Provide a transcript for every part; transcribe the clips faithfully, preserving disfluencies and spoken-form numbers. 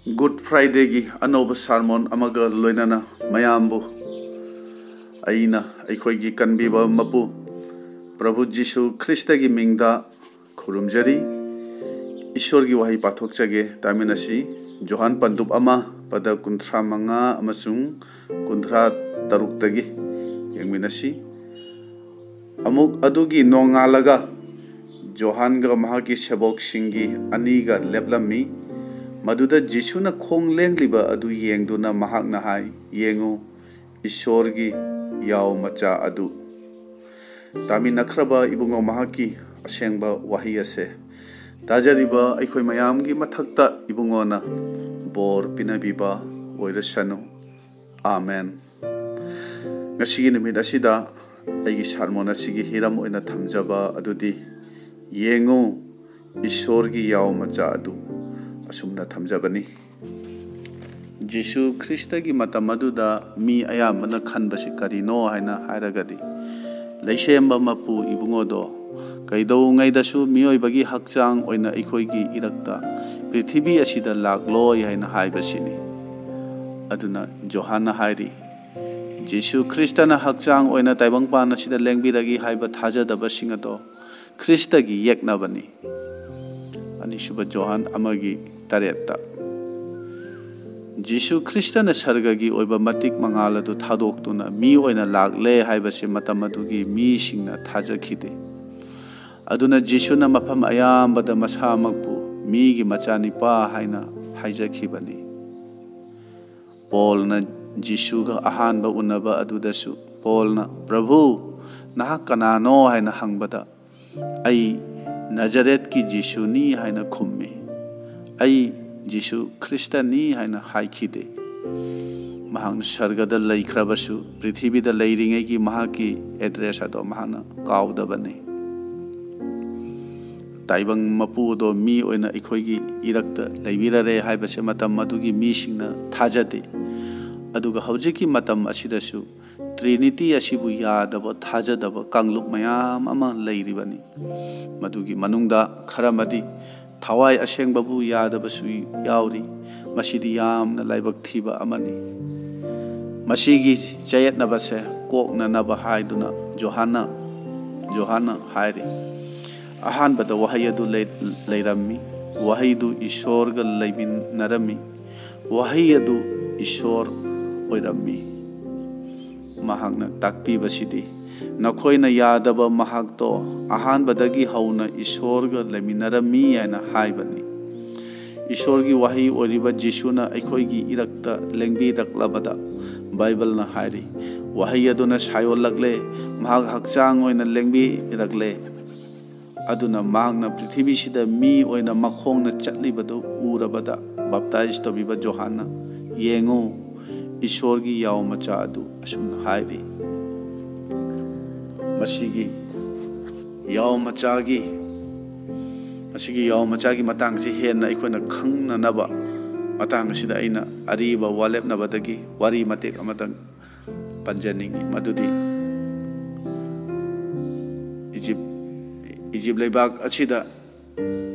Good Fridayꯒꯤ ꯑꯅꯧꯕ sermon ꯑꯃꯒ ꯂꯣꯏꯅꯅ ꯃꯌꯥꯝꯕꯨ ꯑꯩꯅ ꯑꯩꯈꯣꯏꯒꯤ ꯀꯟꯕꯤꯕ ꯃꯄꯨ ꯄ꯭ꯔꯚꯨ ꯖꯤꯁꯨ ꯈ꯭ꯔꯤꯁꯇꯒꯤ ꯃꯤꯡꯗ ꯈꯨꯔꯨꯝꯖꯔꯤ꯫ ꯏꯁꯣꯔꯒꯤ ꯋꯥꯍꯩ ꯄꯥꯊꯣꯛꯆꯒꯦ, ꯇꯥꯃꯤꯟꯅꯁꯤ꯫ ꯖꯣꯍꯥꯟ ꯄꯟꯗꯨꯞ ꯑꯃ, ꯄꯗ ꯀꯨꯟꯊ꯭ꯔꯥ ꯃꯉꯥ ꯑꯃꯁꯨꯡ ꯀꯨꯟꯊ꯭ꯔꯥ ꯇꯔꯨꯛꯇꯒꯤ ꯌꯦꯡꯃꯤꯟꯅꯁꯤ꯫ ꯑꯃꯨꯛ ꯑꯗꯨꯒꯤ ꯅꯣꯡꯉꯥꯜꯂꯒ ꯖꯣꯍꯥꯟꯒ ꯃꯍꯥꯛꯀꯤ ꯁꯦꯕꯣꯛꯁꯤꯡꯒꯤ ꯑꯅꯤꯒ ꯂꯦꯞꯂꯝꯃꯤ꯫ ꯃꯗꯨꯗ ꯖꯤꯁꯨꯅ ꯈꯣꯡ ꯂꯦꯡꯂꯤꯕ ꯑꯗꯨ ꯌꯦꯡꯗꯨꯅ ꯃꯍꯥꯛꯅ ꯍꯥꯏ, "ꯌꯦꯡꯉꯨ, ꯏꯁꯣꯔꯒꯤ ꯌꯥꯎ ꯃꯆꯥ ꯑꯗꯨ!" ꯇꯥꯃꯤꯟꯅꯈ꯭ꯔꯕ ꯏꯕꯨꯡꯉꯣ, ꯃꯍꯥꯛꯀꯤ ꯑꯁꯦꯡꯕ ꯋꯥꯍꯩ ꯑꯁꯦ ꯇꯥꯖꯔꯤꯕ ꯑꯩꯈꯣꯏ ꯃꯌꯥꯝꯒꯤ ꯃꯊꯛꯇ ꯏꯕꯨꯡꯉꯣꯅ ꯕꯣꯔ ꯄꯤꯅꯕꯤꯕ ꯑꯣꯏꯔꯁꯅꯨ꯫ ꯑꯥꯃꯦꯟ꯫ ꯉꯁꯤꯒꯤ ꯅꯨꯃꯤꯠ ꯑꯁꯤꯗ ꯑꯩꯒꯤ sermon ꯑꯁꯤꯒꯤ ꯍꯤꯔꯝ ꯑꯣꯏꯅ ꯊꯝꯖꯕ ꯑꯗꯨꯗꯤ "ꯌꯦꯡꯉꯨ, ꯏꯁꯣꯔꯒꯤ ꯌꯥꯎ ꯃꯆꯥ ꯑꯗꯨ" ꯑꯁꯨꯝꯅ ꯊꯝꯖꯕꯅꯤ꯫ ꯖꯤꯁꯨ ꯈ꯭ꯔꯤꯁꯇꯒꯤ ꯃꯇꯝ ꯑꯗꯨꯗ ꯃꯤ ꯑꯌꯥꯝꯕꯅ ꯈꯟꯕꯁꯤ ꯀꯔꯤꯅꯣ ꯍꯥꯏꯅ ꯍꯥꯏꯔꯒꯗꯤ, ꯂꯩꯁꯦꯝꯕ ꯃꯄꯨ ꯏꯕꯨꯡꯉꯣꯗꯣ ꯀꯩꯗꯧꯉꯩꯗꯁꯨ ꯃꯤꯑꯣꯏꯕꯒꯤ ꯍꯛꯆꯥꯡ ꯑꯣꯏꯅ ꯑꯩꯈꯣꯏꯒꯤ ꯏꯔꯛꯇ, ꯄ꯭ꯔꯤꯊꯤꯕꯤ ꯑꯁꯤꯗ ꯂꯥꯛꯂꯣꯏ ꯍꯥꯏꯅ ꯍꯥꯏꯕꯁꯤꯅꯤ꯫ ꯑꯗꯨꯅ ꯖꯣꯍꯥꯟꯅ ꯍꯥꯏꯔꯤ, "ꯖꯤꯁꯨ ꯈ꯭ꯔꯤꯁꯇꯅ ꯍꯛꯆꯥꯡ ꯑꯣꯏꯅ ꯇꯥꯏꯕꯪꯄꯥꯟ ꯑꯁꯤꯗ ꯂꯦꯡꯕꯤꯔꯛꯏ ꯍꯥꯏꯕ ꯊꯥꯖꯗꯕꯁꯤꯡ ꯑꯗꯣ ꯈ꯭ꯔꯤꯁꯇꯒꯤ ꯌꯦꯛꯅꯕꯅꯤ"꯫ ꯑꯅꯤꯁꯨꯕ ꯖꯣꯍꯥꯟ ꯑꯃꯒꯤ ꯇꯔꯦꯠꯇ꯫ ꯖꯤꯁꯨ ꯈ꯭ꯔꯤꯁꯇꯅ ꯁꯔꯒꯒꯤ ꯑꯣꯏꯕ ꯃꯇꯤꯛ ꯃꯉꯥꯜ ꯑꯗꯨ ꯊꯥꯗꯣꯛꯇꯨꯅ ꯃꯤ ꯑꯣꯏꯅ ꯂꯥꯛꯂꯦ ꯍꯥꯏꯕꯁꯤ ꯃꯇꯝ ꯑꯗꯨꯒꯤ ꯃꯤꯁꯤꯡꯅ ꯊꯥꯖꯈꯤꯗꯦ꯫ ꯑꯗꯨꯅ ꯖꯤꯁꯨꯅ ꯃꯐꯝ ꯑꯌꯥꯝꯕꯗ ꯃꯁꯥꯃꯛꯄꯨ ꯃꯤꯒꯤ ꯃꯆꯥꯅꯤꯄꯥ ꯍꯥꯏꯅ ꯍꯥꯏꯖꯈꯤꯕꯅꯤ꯫ ꯄꯣꯜꯅ ꯖꯤꯁꯨꯒ ꯑꯍꯥꯟꯕ ꯎꯅꯕ ꯑꯗꯨꯗꯁꯨ ꯄꯣꯜꯅ, "ꯄ꯭ꯔꯚꯨ, ꯅꯍꯥꯛ ꯀꯅꯥꯅꯣ?" ꯍꯥꯏꯅ ꯍꯪꯕꯗ, "ꯑꯩ ꯅꯖꯔꯦꯠꯀꯤ ꯖꯤꯁꯨꯅꯤ" ꯍꯥꯏꯅ ꯈꯨꯝꯃꯤ꯫ "ꯑꯩ ꯖꯤꯁꯨ ꯈ꯭ꯔꯤꯁꯇꯅꯤ" ꯍꯥꯏꯅ ꯍꯥꯏꯈꯤꯗꯦ꯫ ꯃꯍꯥꯛꯅ ꯁꯔꯒꯗ ꯂꯩꯈ꯭ꯔꯕꯁꯨ, ꯄ꯭ꯔꯤꯊꯤꯕꯤꯗ ꯂꯩꯔꯤꯉꯩꯒꯤ ꯃꯍꯥꯛꯀꯤ address ꯑꯗꯣ ꯃꯍꯥꯛꯅ ꯀꯥꯎꯗꯕꯅꯤ꯫ ꯇꯥꯏꯕꯪ ꯃꯄꯨ ꯑꯗꯣ ꯃꯤ ꯑꯣꯏꯅ ꯑꯩꯈꯣꯏꯒꯤ ꯏꯔꯛꯇ ꯂꯩꯕꯤꯔꯔꯦ ꯍꯥꯏꯕꯁꯦ ꯃꯇꯝ ꯑꯗꯨꯒꯤ ꯃꯤꯁꯤꯡꯅ ꯊꯥꯖꯗꯦ꯫ ꯑꯗꯨꯒ ꯍꯧꯖꯤꯛꯀꯤ ꯃꯇꯝ ꯑꯁꯤꯗꯁꯨ Trinity ꯑꯁꯤꯕꯨ ꯌꯥꯗꯕ, ꯊꯥꯖꯗꯕ ꯀꯥꯡꯂꯨꯞ ꯃꯌꯥꯝ ꯑꯃ ꯂꯩꯔꯤꯕꯅꯤ꯫ ꯃꯗꯨꯒꯤ ꯃꯅꯨꯡꯗ ꯈꯔ ꯑꯃꯗꯤ ꯊꯋꯥꯏ ꯑꯁꯦꯡꯕꯕꯨ ꯌꯥꯗꯕꯁꯨ ꯌꯥꯎꯔꯤ꯫ ꯃꯁꯤꯗꯤ ꯌꯥꯝꯅ ꯂꯥꯏꯕꯛ ꯊꯤꯕ ꯑꯃꯅꯤ꯫ ꯃꯁꯤꯒꯤ ꯆꯌꯦꯠꯅꯕꯁꯦ ꯀꯣꯛꯅꯅꯕ ꯍꯥꯏꯗꯨꯅ ꯖꯣꯍꯥꯟꯅ, ꯖꯣꯍꯥꯟꯅ ꯍꯥꯏꯔꯤ, "ꯑꯍꯥꯟꯕꯗ ꯋꯥꯍꯩ ꯑꯗꯨ ꯂꯩ-, ꯂꯩꯔꯝꯃꯤ, ꯋꯥꯍꯩꯗꯨ ꯏꯁꯣꯔꯒ ꯂꯩꯃꯤꯟꯅꯔꯝꯃꯤ, ꯋꯥꯍꯩ ꯑꯗꯨ ꯏꯁꯣꯔ ꯑꯣꯏꯔꯝꯃꯤ"꯫ ꯃꯍꯥꯛꯅ ꯇꯥꯛꯄꯤꯕꯁꯤꯗꯤ, "ꯅꯈꯣꯏꯅ ꯌꯥꯗꯕ ꯃꯍꯥꯛꯇꯣ ꯑꯍꯥꯟꯕꯗꯒꯤ ꯍꯧꯅ ꯏꯁꯣꯔꯒ ꯂꯩꯃꯤꯟꯅꯔꯝꯃꯤ" ꯍꯥꯏꯅ ꯍꯥꯏꯕꯅꯤ꯫ ꯏꯁꯣꯔꯒꯤ ꯋꯥꯍꯩ ꯑꯣꯏꯔꯤꯕ ꯖꯤꯁꯨꯅ ꯑꯩꯈꯣꯏꯒꯤ ꯏꯔꯛꯇ ꯂꯦꯡꯕꯤꯔꯛꯂꯕꯗ, ꯕꯥꯏꯕꯜꯅ ꯍꯥꯏꯔꯤ, "ꯋꯥꯍꯩ ꯑꯗꯨꯅ ꯁꯥꯏꯑꯣꯜꯂꯛꯂꯦ, ꯃꯍꯥꯛ ꯍꯛꯆꯥꯡ ꯑꯣꯏꯅ ꯂꯦꯡꯕꯤꯔꯛꯂꯦ꯫ ꯑꯗꯨꯅ ꯃꯍꯥꯛꯅ ꯄ꯭ꯔꯤꯊꯤꯕꯤꯁꯤꯗ ꯃꯤ ꯑꯣꯏꯅ ꯃꯈꯣꯡꯅ ꯆꯠꯂꯤꯕꯗꯨ ꯎꯔꯕꯗ, ꯕꯥꯞꯇꯥꯏꯖ ꯇꯧꯕꯤꯕ ꯖꯣꯍꯥꯟꯅ, 'ꯌꯦꯡꯉꯨ, ꯏꯁꯣꯔꯒꯤ ꯌꯥꯎ ꯃꯆꯥ ꯑꯗꯨ' ꯑꯁꯨꯝꯅ ꯍꯥꯏꯔꯤ"꯫ ꯃꯁꯤꯒꯤ ꯌꯥꯎ ꯃꯆꯥꯒꯤ, ꯃꯁꯤꯒꯤ ꯌꯥꯎ ꯃꯆꯥꯒꯤ ꯃꯇꯥꯡꯁꯤ ꯍꯦꯟꯅ ꯑꯩꯈꯣꯏꯅ ꯈꯪꯅꯅꯕ, ꯃꯇꯥꯡ ꯑꯁꯤꯗ ꯑꯩꯅ ꯑꯔꯤꯕ ꯋꯥꯂꯦꯞꯅꯕꯗꯒꯤ ꯋꯥꯔꯤ ꯃꯇꯦꯛ ꯑꯃꯇꯪ ꯄꯟꯖꯅꯤꯡꯏ꯫ ꯃꯗꯨꯗꯤ ꯏꯖꯤꯞ, ꯏꯖꯤꯞ ꯂꯩꯕꯥꯛ ꯑꯁꯤꯗ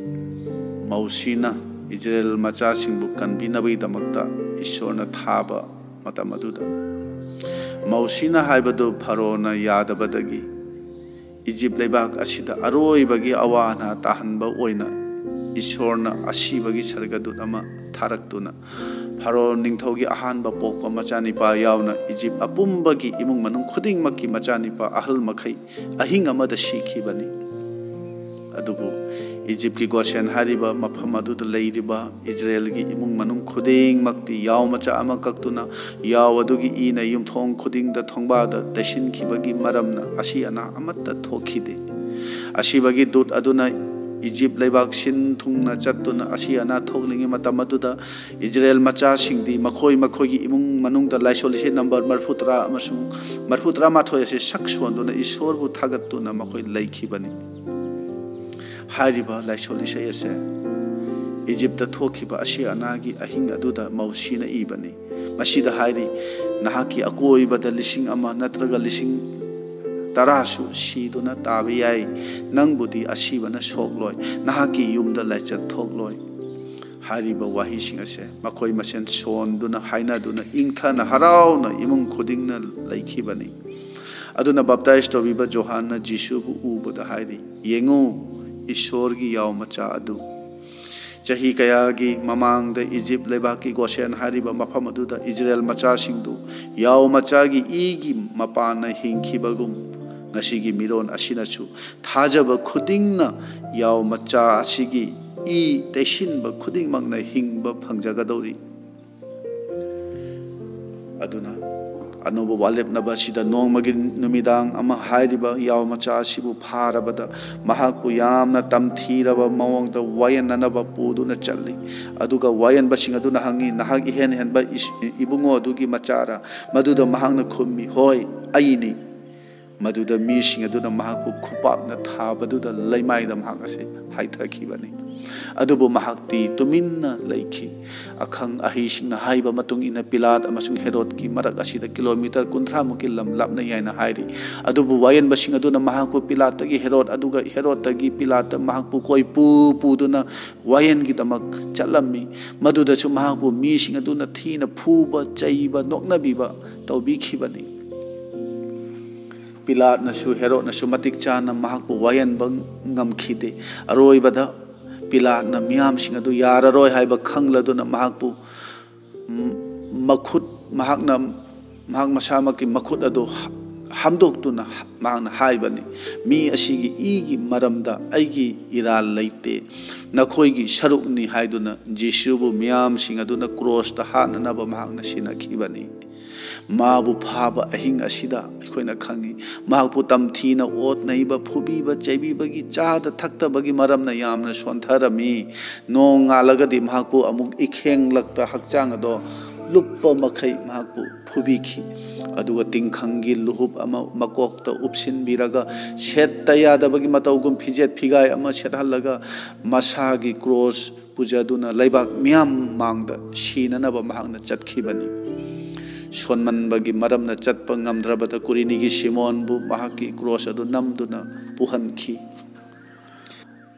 ꯃꯧꯁꯤꯅ ꯏꯖꯔꯦꯜ ꯃꯆꯥꯁꯤꯡꯕꯨ ꯀꯟꯕꯤꯅꯕꯒꯤꯗꯃꯛꯇ ꯏꯁꯣꯔꯅ ꯊꯥꯕ ꯃꯇꯝ ꯑꯗꯨꯗ, ꯃꯧꯁꯤꯅ ꯍꯥꯏꯕꯗꯨ ꯐꯔꯣꯅ ꯌꯥꯗꯕꯗꯒꯤ, ꯏꯖꯤꯞ ꯂꯩꯕꯥꯛ ꯑꯁꯤꯗ ꯑꯔꯣꯏꯕꯒꯤ ꯑꯋꯥ ꯑꯅꯥ ꯇꯥꯍꯟꯕ ꯑꯣꯏꯅ ꯏꯁꯣꯔꯅ ꯑꯁꯤꯕꯒꯤ ꯁꯔꯒꯗꯨꯠ ꯑꯃ ꯊꯥꯔꯛꯇꯨꯅ, ꯐꯔꯣ ꯅꯤꯡꯊꯧꯒꯤ ꯑꯍꯥꯟꯕ ꯄꯣꯛꯄ ꯃꯆꯥꯅꯤꯄꯥ ꯌꯥꯎꯅ ꯏꯖꯤꯞ ꯑꯄꯨꯝꯕꯒꯤ ꯏꯃꯨꯡ ꯃꯅꯨꯡ ꯈꯨꯗꯤꯡꯃꯛꯀꯤ ꯃꯆꯥꯅꯤꯄꯥ ꯑꯍꯜ ꯃꯈꯩ ꯑꯍꯤꯡ ꯑꯃꯗ ꯁꯤꯈꯤꯕꯅꯤ꯫ ꯑꯗꯨꯕꯨ ꯏꯖꯤꯞꯀꯤ ꯒꯣꯁꯦꯟ ꯍꯥꯏꯔꯤꯕ ꯃꯐꯝ ꯑꯗꯨꯗ ꯂꯩꯔꯤꯕ ꯏꯖꯔꯦꯜꯒꯤ ꯏꯃꯨꯡ ꯃꯅꯨꯡ ꯈꯨꯗꯤꯡꯃꯛꯇꯤ ꯌꯥꯎ ꯃꯆꯥ ꯑꯃ ꯀꯛꯇꯨꯅ, ꯌꯥꯎ ꯑꯗꯨꯒꯤ ꯏꯅ ꯌꯨꯝꯊꯣꯡ ꯈꯨꯗꯤꯡꯗ ꯊꯣꯡꯕꯥꯗ ꯇꯩꯁꯤꯟꯈꯤꯕꯒꯤ ꯃꯔꯝꯅ ꯑꯁꯤ ꯑꯅꯥ ꯑꯃꯠꯇ ꯊꯣꯛꯈꯤꯗꯦ꯫ ꯑꯁꯤꯕꯒꯤ ꯗꯨꯠ ꯑꯗꯨꯅ ꯏꯖꯤꯞ ꯂꯩꯕꯥꯛ ꯁꯤꯟ ꯊꯨꯡꯅ ꯆꯠꯇꯨꯅ ꯑꯁꯤ ꯑꯅꯥ ꯊꯣꯛꯂꯤꯉꯩ ꯃꯇꯝ ꯑꯗꯨꯗ ꯏꯖꯔꯦꯜ ꯃꯆꯥꯁꯤꯡꯗꯤ ꯃꯈꯣꯏ ꯃꯈꯣꯏꯒꯤ ꯏꯃꯨꯡ ꯃꯅꯨꯡꯗ ꯂꯥꯏꯁꯣꯜ ꯏꯁꯩ ꯅꯝꯕꯔ ꯃꯔꯤꯐꯨꯇꯔꯥ ꯑꯃꯁꯨꯡ ꯃꯔꯤꯐꯨꯇꯔꯥꯃꯥꯊꯣꯏ ꯑꯁꯤ ꯁꯛ ꯁꯣꯟꯗꯨꯅ ꯏꯁꯣꯔꯕꯨ ꯊꯥꯒꯠꯇꯨꯅ ꯃꯈꯣꯏ ꯂꯩꯈꯤꯕꯅꯤ꯫ ꯍꯥꯏꯔꯤꯕ ꯂꯥꯏꯁꯣꯜ ꯏꯁꯩ ꯑꯁꯦ ꯏꯖꯤꯞꯇ ꯊꯣꯛꯈꯤꯕ ꯑꯁꯤ ꯑꯅꯥꯒꯤ ꯑꯍꯤꯡ ꯑꯗꯨꯗ ꯃꯧꯁꯤꯅ ꯏꯕꯅꯤ꯫ ꯃꯁꯤꯗ ꯍꯥꯏꯔꯤ, "ꯅꯍꯥꯛꯀꯤ ꯑꯀꯣꯏꯕꯗ ꯂꯤꯁꯤꯡ ꯑꯃ ꯅꯠꯇ꯭ꯔꯒ ꯂꯤꯁꯤꯡ ꯇꯔꯥꯁꯨ ꯁꯤꯗꯨꯅ ꯇꯥꯕ ꯌꯥꯏ, ꯅꯪꯕꯨꯗꯤ ꯑꯁꯤꯕꯅ ꯁꯣꯛꯂꯣꯏ, ꯅꯍꯥꯛꯀꯤ ꯌꯨꯝꯗ ꯂꯥꯏꯆꯠ ꯊꯣꯛꯂꯣꯏ꯫ ꯍꯥꯏꯔꯤꯕ ꯋꯥꯍꯩꯁꯤꯡ ꯑꯁꯦ ꯃꯈꯣꯏ ꯃꯁꯦꯟ ꯁꯣꯟꯗꯨꯅ ꯍꯥꯏꯅꯗꯨꯅ ꯏꯪꯊꯅ ꯍꯔꯥꯎꯅ ꯏꯃꯨꯡ ꯈꯨꯗꯤꯡꯅ ꯂꯩꯈꯤꯕꯅꯤ꯫ ꯑꯗꯨꯅ ꯕꯞꯇꯥꯏꯖ ꯇꯧꯕꯤꯕ ꯖꯣꯍꯥꯟꯅ ꯖꯤꯁꯨꯕꯨ ꯎꯕꯗ ꯍꯥꯏꯔꯤ, "ꯌꯦꯡꯉꯨ, ꯏꯁꯣꯔꯒꯤ ꯌꯥꯎ ꯃꯆꯥ ꯑꯗꯨ!" ꯆꯍꯤ ꯀꯌꯥꯒꯤ ꯃꯃꯥꯡꯗ ꯏꯖꯤꯞ ꯂꯩꯕꯥꯛꯀꯤ ꯒꯣꯁꯦꯟ ꯍꯥꯏꯔꯤꯕ ꯃꯐꯝ ꯑꯗꯨꯗ ꯏꯖꯔꯦꯜ ꯃꯆꯥꯁꯤꯡꯗꯨ ꯌꯥꯎ ꯃꯆꯥꯒꯤ ꯏꯒꯤ ꯃꯄꯥꯟꯅ ꯍꯤꯡꯈꯤꯕꯒꯨꯝ, ꯉꯁꯤꯒꯤ ꯃꯤꯔꯣꯟ ꯑꯁꯤꯅꯁꯨ ꯊꯥꯖꯕ ꯈꯨꯗꯤꯡꯅ ꯌꯥꯎ ꯃꯆꯥ ꯑꯁꯤꯒꯤ ꯏ ꯇꯩꯁꯤꯟꯕ ꯈꯨꯗꯤꯡꯃꯛꯅ ꯍꯤꯡꯕ ꯐꯪꯖꯒꯗꯧꯔꯤ꯫ ꯑꯗꯨꯅ ꯑꯅꯧꯕ ꯋꯥꯂꯦꯞꯅꯕ ꯑꯁꯤꯗ ꯅꯣꯡꯃꯒꯤ ꯅꯨꯃꯤꯗꯥꯡ ꯑꯃ ꯍꯥꯏꯔꯤꯕ ꯌꯥꯎ ꯃꯆꯥ ꯑꯁꯤꯕꯨ ꯐꯥꯔꯕꯗ ꯃꯍꯥꯛꯄꯨ ꯌꯥꯝꯅ ꯇꯝꯊꯤꯔꯕ ꯃꯑꯣꯡꯗ ꯋꯥꯌꯦꯟꯅꯅꯕ ꯄꯨꯗꯨꯅ ꯆꯠꯂꯤ꯫ ꯑꯗꯨꯒ ꯋꯥꯌꯦꯟꯕꯁꯤꯡ ꯑꯗꯨꯅ ꯍꯪꯉꯤ, "ꯅꯍꯥꯛ ꯏꯍꯦꯟ ꯍꯦꯟꯕ ꯏꯁ-, ꯏꯕꯨꯡꯉꯣ ꯑꯗꯨꯒꯤ ꯃꯆꯥꯔ?" ꯃꯗꯨꯗ ꯃꯍꯥꯛꯅ ꯈꯨꯝꯃꯤ, "ꯍꯣꯏ, ꯑꯩꯅꯤ"꯫ ꯃꯗꯨꯗ ꯃꯤꯁꯤꯡ ꯑꯗꯨꯅ ꯃꯍꯥꯛꯄꯨ ꯈꯨꯄꯥꯛꯅ ꯊꯥꯕꯗꯨꯗ ꯂꯩꯃꯥꯏꯗ ꯃꯍꯥꯛ ꯑꯁꯤ ꯍꯥꯏꯊꯈꯤꯕꯅꯤ꯫ ꯑꯗꯨꯕꯨ ꯃꯍꯥꯛꯇꯤ ꯇꯨꯃꯤꯟꯅ ꯂꯩꯈꯤ꯫ ꯑꯈꯪ ꯑꯍꯩꯁꯤꯡꯅ ꯍꯥꯏꯕ ꯃꯇꯨꯡ ꯏꯟꯅ ꯄꯤꯂꯥꯠ ꯑꯃꯁꯨꯡ ꯍꯦꯔꯣꯗꯀꯤ ꯃꯔꯛ ꯑꯁꯤꯗ ꯀꯤꯂꯣꯃꯤꯇꯔ ꯀꯨꯟꯊ꯭ꯔꯥ ꯃꯨꯛꯀꯤ ꯂꯝ ꯂꯥꯞꯅꯩ ꯍꯥꯏꯅ ꯍꯥꯏꯔꯤ꯫ ꯑꯗꯨꯕꯨ ꯋꯥꯌꯦꯟꯕꯁꯤꯡ ꯑꯗꯨꯅ ꯃꯍꯥꯛꯄꯨ ꯄꯤꯂꯥꯠꯇꯒꯤ ꯍꯦꯔꯣꯗ, ꯑꯗꯨꯒ ꯍꯦꯔꯣꯗꯇꯒꯤ ꯄꯤꯂꯥꯠꯇ ꯃꯍꯥꯛꯄꯨ ꯀꯣꯏꯄꯨ ꯄꯨꯗꯨꯅ ꯋꯥꯌꯦꯟꯒꯤꯗꯃꯛ ꯆꯠꯂꯝꯃꯤ꯫ ꯃꯗꯨꯗꯁꯨ ꯃꯍꯥꯛꯄꯨ ꯃꯤꯁꯤꯡ ꯑꯗꯨꯅ ꯊꯤꯅ ꯐꯨꯕ, ꯆꯩꯕ, ꯅꯣꯛꯅꯕꯤꯕ ꯇꯧꯕꯤꯈꯤꯕꯅꯤ꯫ ꯄꯤꯂꯥꯠꯅꯁꯨ ꯍꯦꯔꯣꯗꯅꯁꯨ ꯃꯇꯤꯛ ꯆꯥꯅ ꯃꯍꯥꯛꯄꯨ ꯋꯥꯌꯦꯟꯕ ꯉꯝꯈꯤꯗꯦ꯫ ꯑꯔꯣꯏꯕꯗ ꯄꯤꯂꯥꯠꯅ ꯃꯤꯌꯥꯝꯁꯤꯡ ꯑꯗꯨ ꯌꯥꯔꯔꯣꯏ ꯍꯥꯏꯕ ꯈꯪꯂꯗꯨꯅ ꯃꯍꯥꯛꯄꯨ, ꯎꯝ, ꯃꯈꯨꯠ, ꯃꯍꯥꯛꯅ, ꯃꯍꯥꯛ ꯃꯁꯥꯃꯛꯀꯤ ꯃꯈꯨꯠ ꯑꯗꯨ ꯍ-, ꯍꯥꯝꯗꯣꯛꯇꯨꯅ ꯍ-, ꯃꯍꯥꯛꯅ ꯍꯥꯏꯕꯅꯤ, "ꯃꯤ ꯑꯁꯤꯒꯤ ꯏꯒꯤ ꯃꯔꯝꯗ ꯑꯩꯒꯤ ꯏꯔꯥꯜ ꯂꯩꯇꯦ꯫ ꯅꯈꯣꯏꯒꯤ ꯁꯔꯨꯛꯅꯤ" ꯍꯥꯏꯗꯨꯅ ꯖꯤꯁꯨꯕꯨ ꯃꯤꯌꯥꯝꯁꯤꯡ ꯑꯗꯨꯅ ꯀ꯭ꯔꯣꯁꯇ ꯍꯥꯠꯅꯅꯕ ꯃꯍꯥꯛꯅ ꯁꯤꯟꯅꯈꯤꯕꯅꯤ꯫ ꯃꯥꯕꯨ ꯐꯥꯕ ꯑꯍꯤꯡ ꯑꯁꯤꯗ ꯑꯩꯈꯣꯏꯅ ꯈꯪꯉꯤ, ꯃꯍꯥꯛꯄꯨ ꯇꯝꯊꯤꯅ ꯑꯣꯠ ꯅꯩꯕ, ꯐꯨꯕꯤꯕ, ꯆꯩꯕꯤꯕꯒꯤ, ꯆꯥꯗ ꯊꯛꯇꯕꯒꯤ ꯃꯔꯝꯅ ꯌꯥꯝꯅ ꯁꯣꯟꯊꯔꯝꯃꯤ꯫ ꯅꯣꯡꯉꯥꯜꯂꯒꯗꯤ ꯃꯍꯥꯛꯄꯨ ꯑꯃꯨꯛ ꯏꯈꯦꯡꯂꯛꯇ ꯍꯛꯆꯥꯡ ꯑꯗꯣ ꯂꯨꯞꯄ ꯃꯈꯩ ꯃꯍꯥꯛꯄꯨ ꯐꯨꯕꯤꯈꯤ꯫ ꯑꯗꯨꯒ ꯇꯤꯡꯈꯪꯒꯤ ꯂꯨꯍꯨꯞ ꯑꯃ ꯃꯀꯣꯛꯇ ꯎꯞꯁꯤꯟꯕꯤꯔꯒ, ꯁꯦꯠꯇ ꯌꯥꯗꯕꯒꯤ ꯃꯇꯧꯒꯨꯝ ꯐꯤꯖꯦꯠ ꯐꯤꯒꯥꯏ ꯑꯃ ꯁꯦꯠꯍꯜꯂꯒ, ꯃꯁꯥꯒꯤ ꯀ꯭ꯔꯣꯁ ꯄꯨꯖꯗꯨꯅ ꯂꯩꯕꯥꯛ ꯃꯤꯌꯥꯝ ꯃꯥꯡꯗ ꯁꯤꯅꯅꯕ ꯃꯍꯥꯛꯅ ꯆꯠꯈꯤꯕꯅꯤ꯫ ꯁꯣꯟꯃꯟꯕꯒꯤ ꯃꯔꯝꯅ ꯆꯠꯄ ꯉꯝꯗ꯭ꯔꯕꯗ ꯀꯨꯔꯤꯅꯤꯒꯤ ꯁꯤꯃꯣꯟꯕꯨ ꯃꯍꯥꯛꯀꯤ ꯀ꯭ꯔꯣꯁ ꯑꯗꯨ ꯅꯝꯗꯨꯅ ꯄꯨꯍꯟꯈꯤ꯫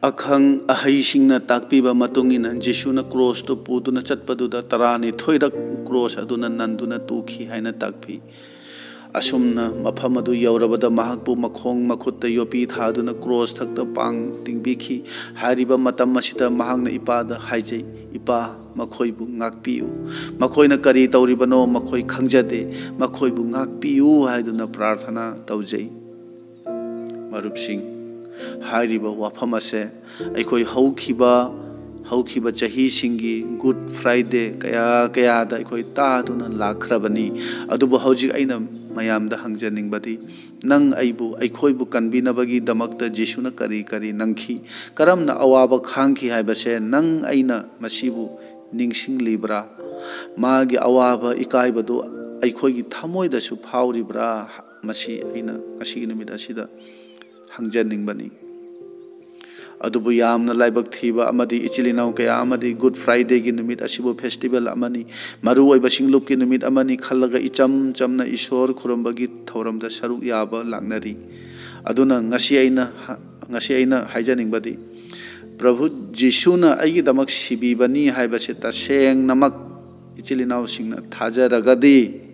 ꯑꯈꯪ ꯑꯍꯩꯁꯤꯡꯅ ꯇꯥꯛꯄꯤꯕ ꯃꯇꯨꯡ ꯏꯟꯅ ꯖꯤꯁꯨꯅ ꯀ꯭ꯔꯣꯁꯇꯨ ꯄꯨꯗꯨꯅ ꯆꯠꯄꯗꯨꯗ ꯇꯔꯥꯅꯤꯊꯣꯏꯔꯛ ꯀ꯭ꯔꯣꯁ ꯑꯗꯨꯅ ꯅꯟꯗꯨꯅ ꯇꯨꯈꯤ ꯍꯥꯏꯅ ꯇꯥꯛꯄꯤ꯫ ꯑꯁꯨꯝꯅ ꯃꯐꯝ ꯑꯗꯨ ꯌꯧꯔꯕꯗ ꯃꯍꯥꯛꯄꯨ ꯃꯈꯣꯡ ꯃꯈꯨꯠꯇ ꯌꯣꯠꯄꯤ ꯊꯥꯗꯨꯅ ꯀ꯭ꯔꯣꯁ ꯊꯛꯇ ꯄꯥꯡ ꯇꯤꯡꯕꯤꯈꯤ꯫ ꯍꯥꯏꯔꯤꯕ ꯃꯇꯝ ꯑꯁꯤꯗ ꯃꯍꯥꯛꯅ ꯏꯄꯥꯗ ꯍꯥꯏꯖꯩ, "ꯏꯄꯥ, ꯃꯈꯣꯏꯕꯨ ꯉꯥꯛꯄꯤꯌꯨ꯫ ꯃꯈꯣꯏꯅ ꯀꯔꯤ ꯇꯧꯔꯤꯕꯅꯣ ꯃꯈꯣꯏ ꯈꯪꯖꯗꯦ꯫ ꯃꯈꯣꯏꯕꯨ ꯉꯥꯛꯄꯤꯌꯨ" ꯍꯥꯏꯗꯨꯅ ꯄ꯭ꯔꯥꯔꯊꯅꯥ ꯇꯧꯖꯩ꯫ ꯃꯔꯨꯞꯁꯤꯡ, ꯍꯥꯏꯔꯤꯕ ꯋꯥꯐꯝ ꯑꯁꯦ ꯑꯩꯈꯣꯏ ꯍꯧꯈꯤꯕ, ꯍꯧꯈꯤꯕ ꯆꯍꯤꯁꯤꯡꯒꯤ ꯒꯨꯗ ꯐ꯭ꯔꯥꯏꯗꯦ ꯀꯌꯥ ꯀꯌꯥꯗ ꯑꯩꯈꯣꯏ ꯇꯥꯗꯨꯅ ꯂꯥꯛꯈ꯭ꯔꯕꯅꯤ꯫ ꯑꯗꯨꯕꯨ ꯍꯧꯖꯤꯛ ꯑꯩꯅ ꯃꯌꯥꯝꯗ ꯍꯪꯖꯅꯤꯡꯕꯗꯤ, ꯅꯪ ꯑꯩꯕꯨ, ꯑꯩꯈꯣꯏꯕꯨ ꯀꯟꯕꯤꯅꯕꯒꯤꯗꯃꯛꯇ ꯖꯤꯁꯨꯅ ꯀꯔꯤ ꯀꯔꯤ ꯅꯪꯈꯤ, ꯀꯔꯝꯅ ꯑꯋꯥꯕ ꯈꯥꯡꯈꯤ ꯍꯥꯏꯕꯁꯦ ꯅꯪ ꯑꯩꯅ ꯃꯁꯤꯕꯨ ꯅꯤꯡꯁꯤꯡꯂꯤꯕ꯭ꯔꯥ? ꯃꯥꯒꯤ ꯑꯋꯥꯕ ꯏꯀꯥꯏꯕꯗꯨ ꯑꯩꯈꯣꯏꯒꯤ ꯊꯃꯣꯏꯗꯁꯨ ꯐꯥꯎꯔꯤꯕ꯭ꯔꯥ? ꯃꯁꯤ ꯑꯩꯅ ꯉꯁꯤꯒꯤ ꯅꯨꯃꯤꯠ ꯑꯁꯤꯗ ꯍꯪꯖꯅꯤꯡꯕꯅꯤ꯫ ꯑꯗꯨꯕꯨ ꯌꯥꯝꯅ ꯂꯥꯏꯕꯛ ꯊꯤꯕ ꯑꯃꯗꯤ ꯏꯆꯤꯜ ꯏꯅꯥꯎ ꯀꯌꯥ ꯑꯃꯗꯤ ꯒꯨꯗ ꯐ꯭ꯔꯥꯏꯗꯦꯒꯤ ꯅꯨꯃꯤꯠ ꯑꯁꯤꯕꯨ ꯐꯦꯁꯇꯤꯚꯦꯜ ꯑꯃꯅꯤ, ꯃꯔꯨ ꯑꯣꯏꯕ ꯁꯤꯡꯂꯨꯞꯀꯤ ꯅꯨꯃꯤꯠ ꯑꯃꯅꯤ ꯈꯜꯂꯒ ꯏꯆꯝ ꯆꯝꯅ ꯏꯁꯣꯔ ꯈꯨꯔꯨꯝꯕꯒꯤ ꯊꯧꯔꯝꯗ ꯁꯔꯨꯛ ꯌꯥꯕ ꯂꯥꯛꯅꯔꯤ꯫ ꯑꯗꯨꯅ ꯉꯁꯤ ꯑꯩꯅ ꯍ-, ꯉꯁꯤ ꯑꯩꯅ ꯍꯥꯏꯖꯅꯤꯡꯕꯗꯤ, ꯄ꯭ꯔꯚꯨ ꯖꯤꯁꯨꯅ ꯑꯩꯒꯤꯗꯃꯛ ꯁꯤꯕꯤꯕꯅꯤ ꯍꯥꯏꯕꯁꯦ ꯇꯁꯦꯡꯅꯃꯛ ꯏꯆꯤꯜ ꯏꯅꯥꯎꯁꯤꯡꯅ ꯊꯥꯖꯔꯒꯗꯤ,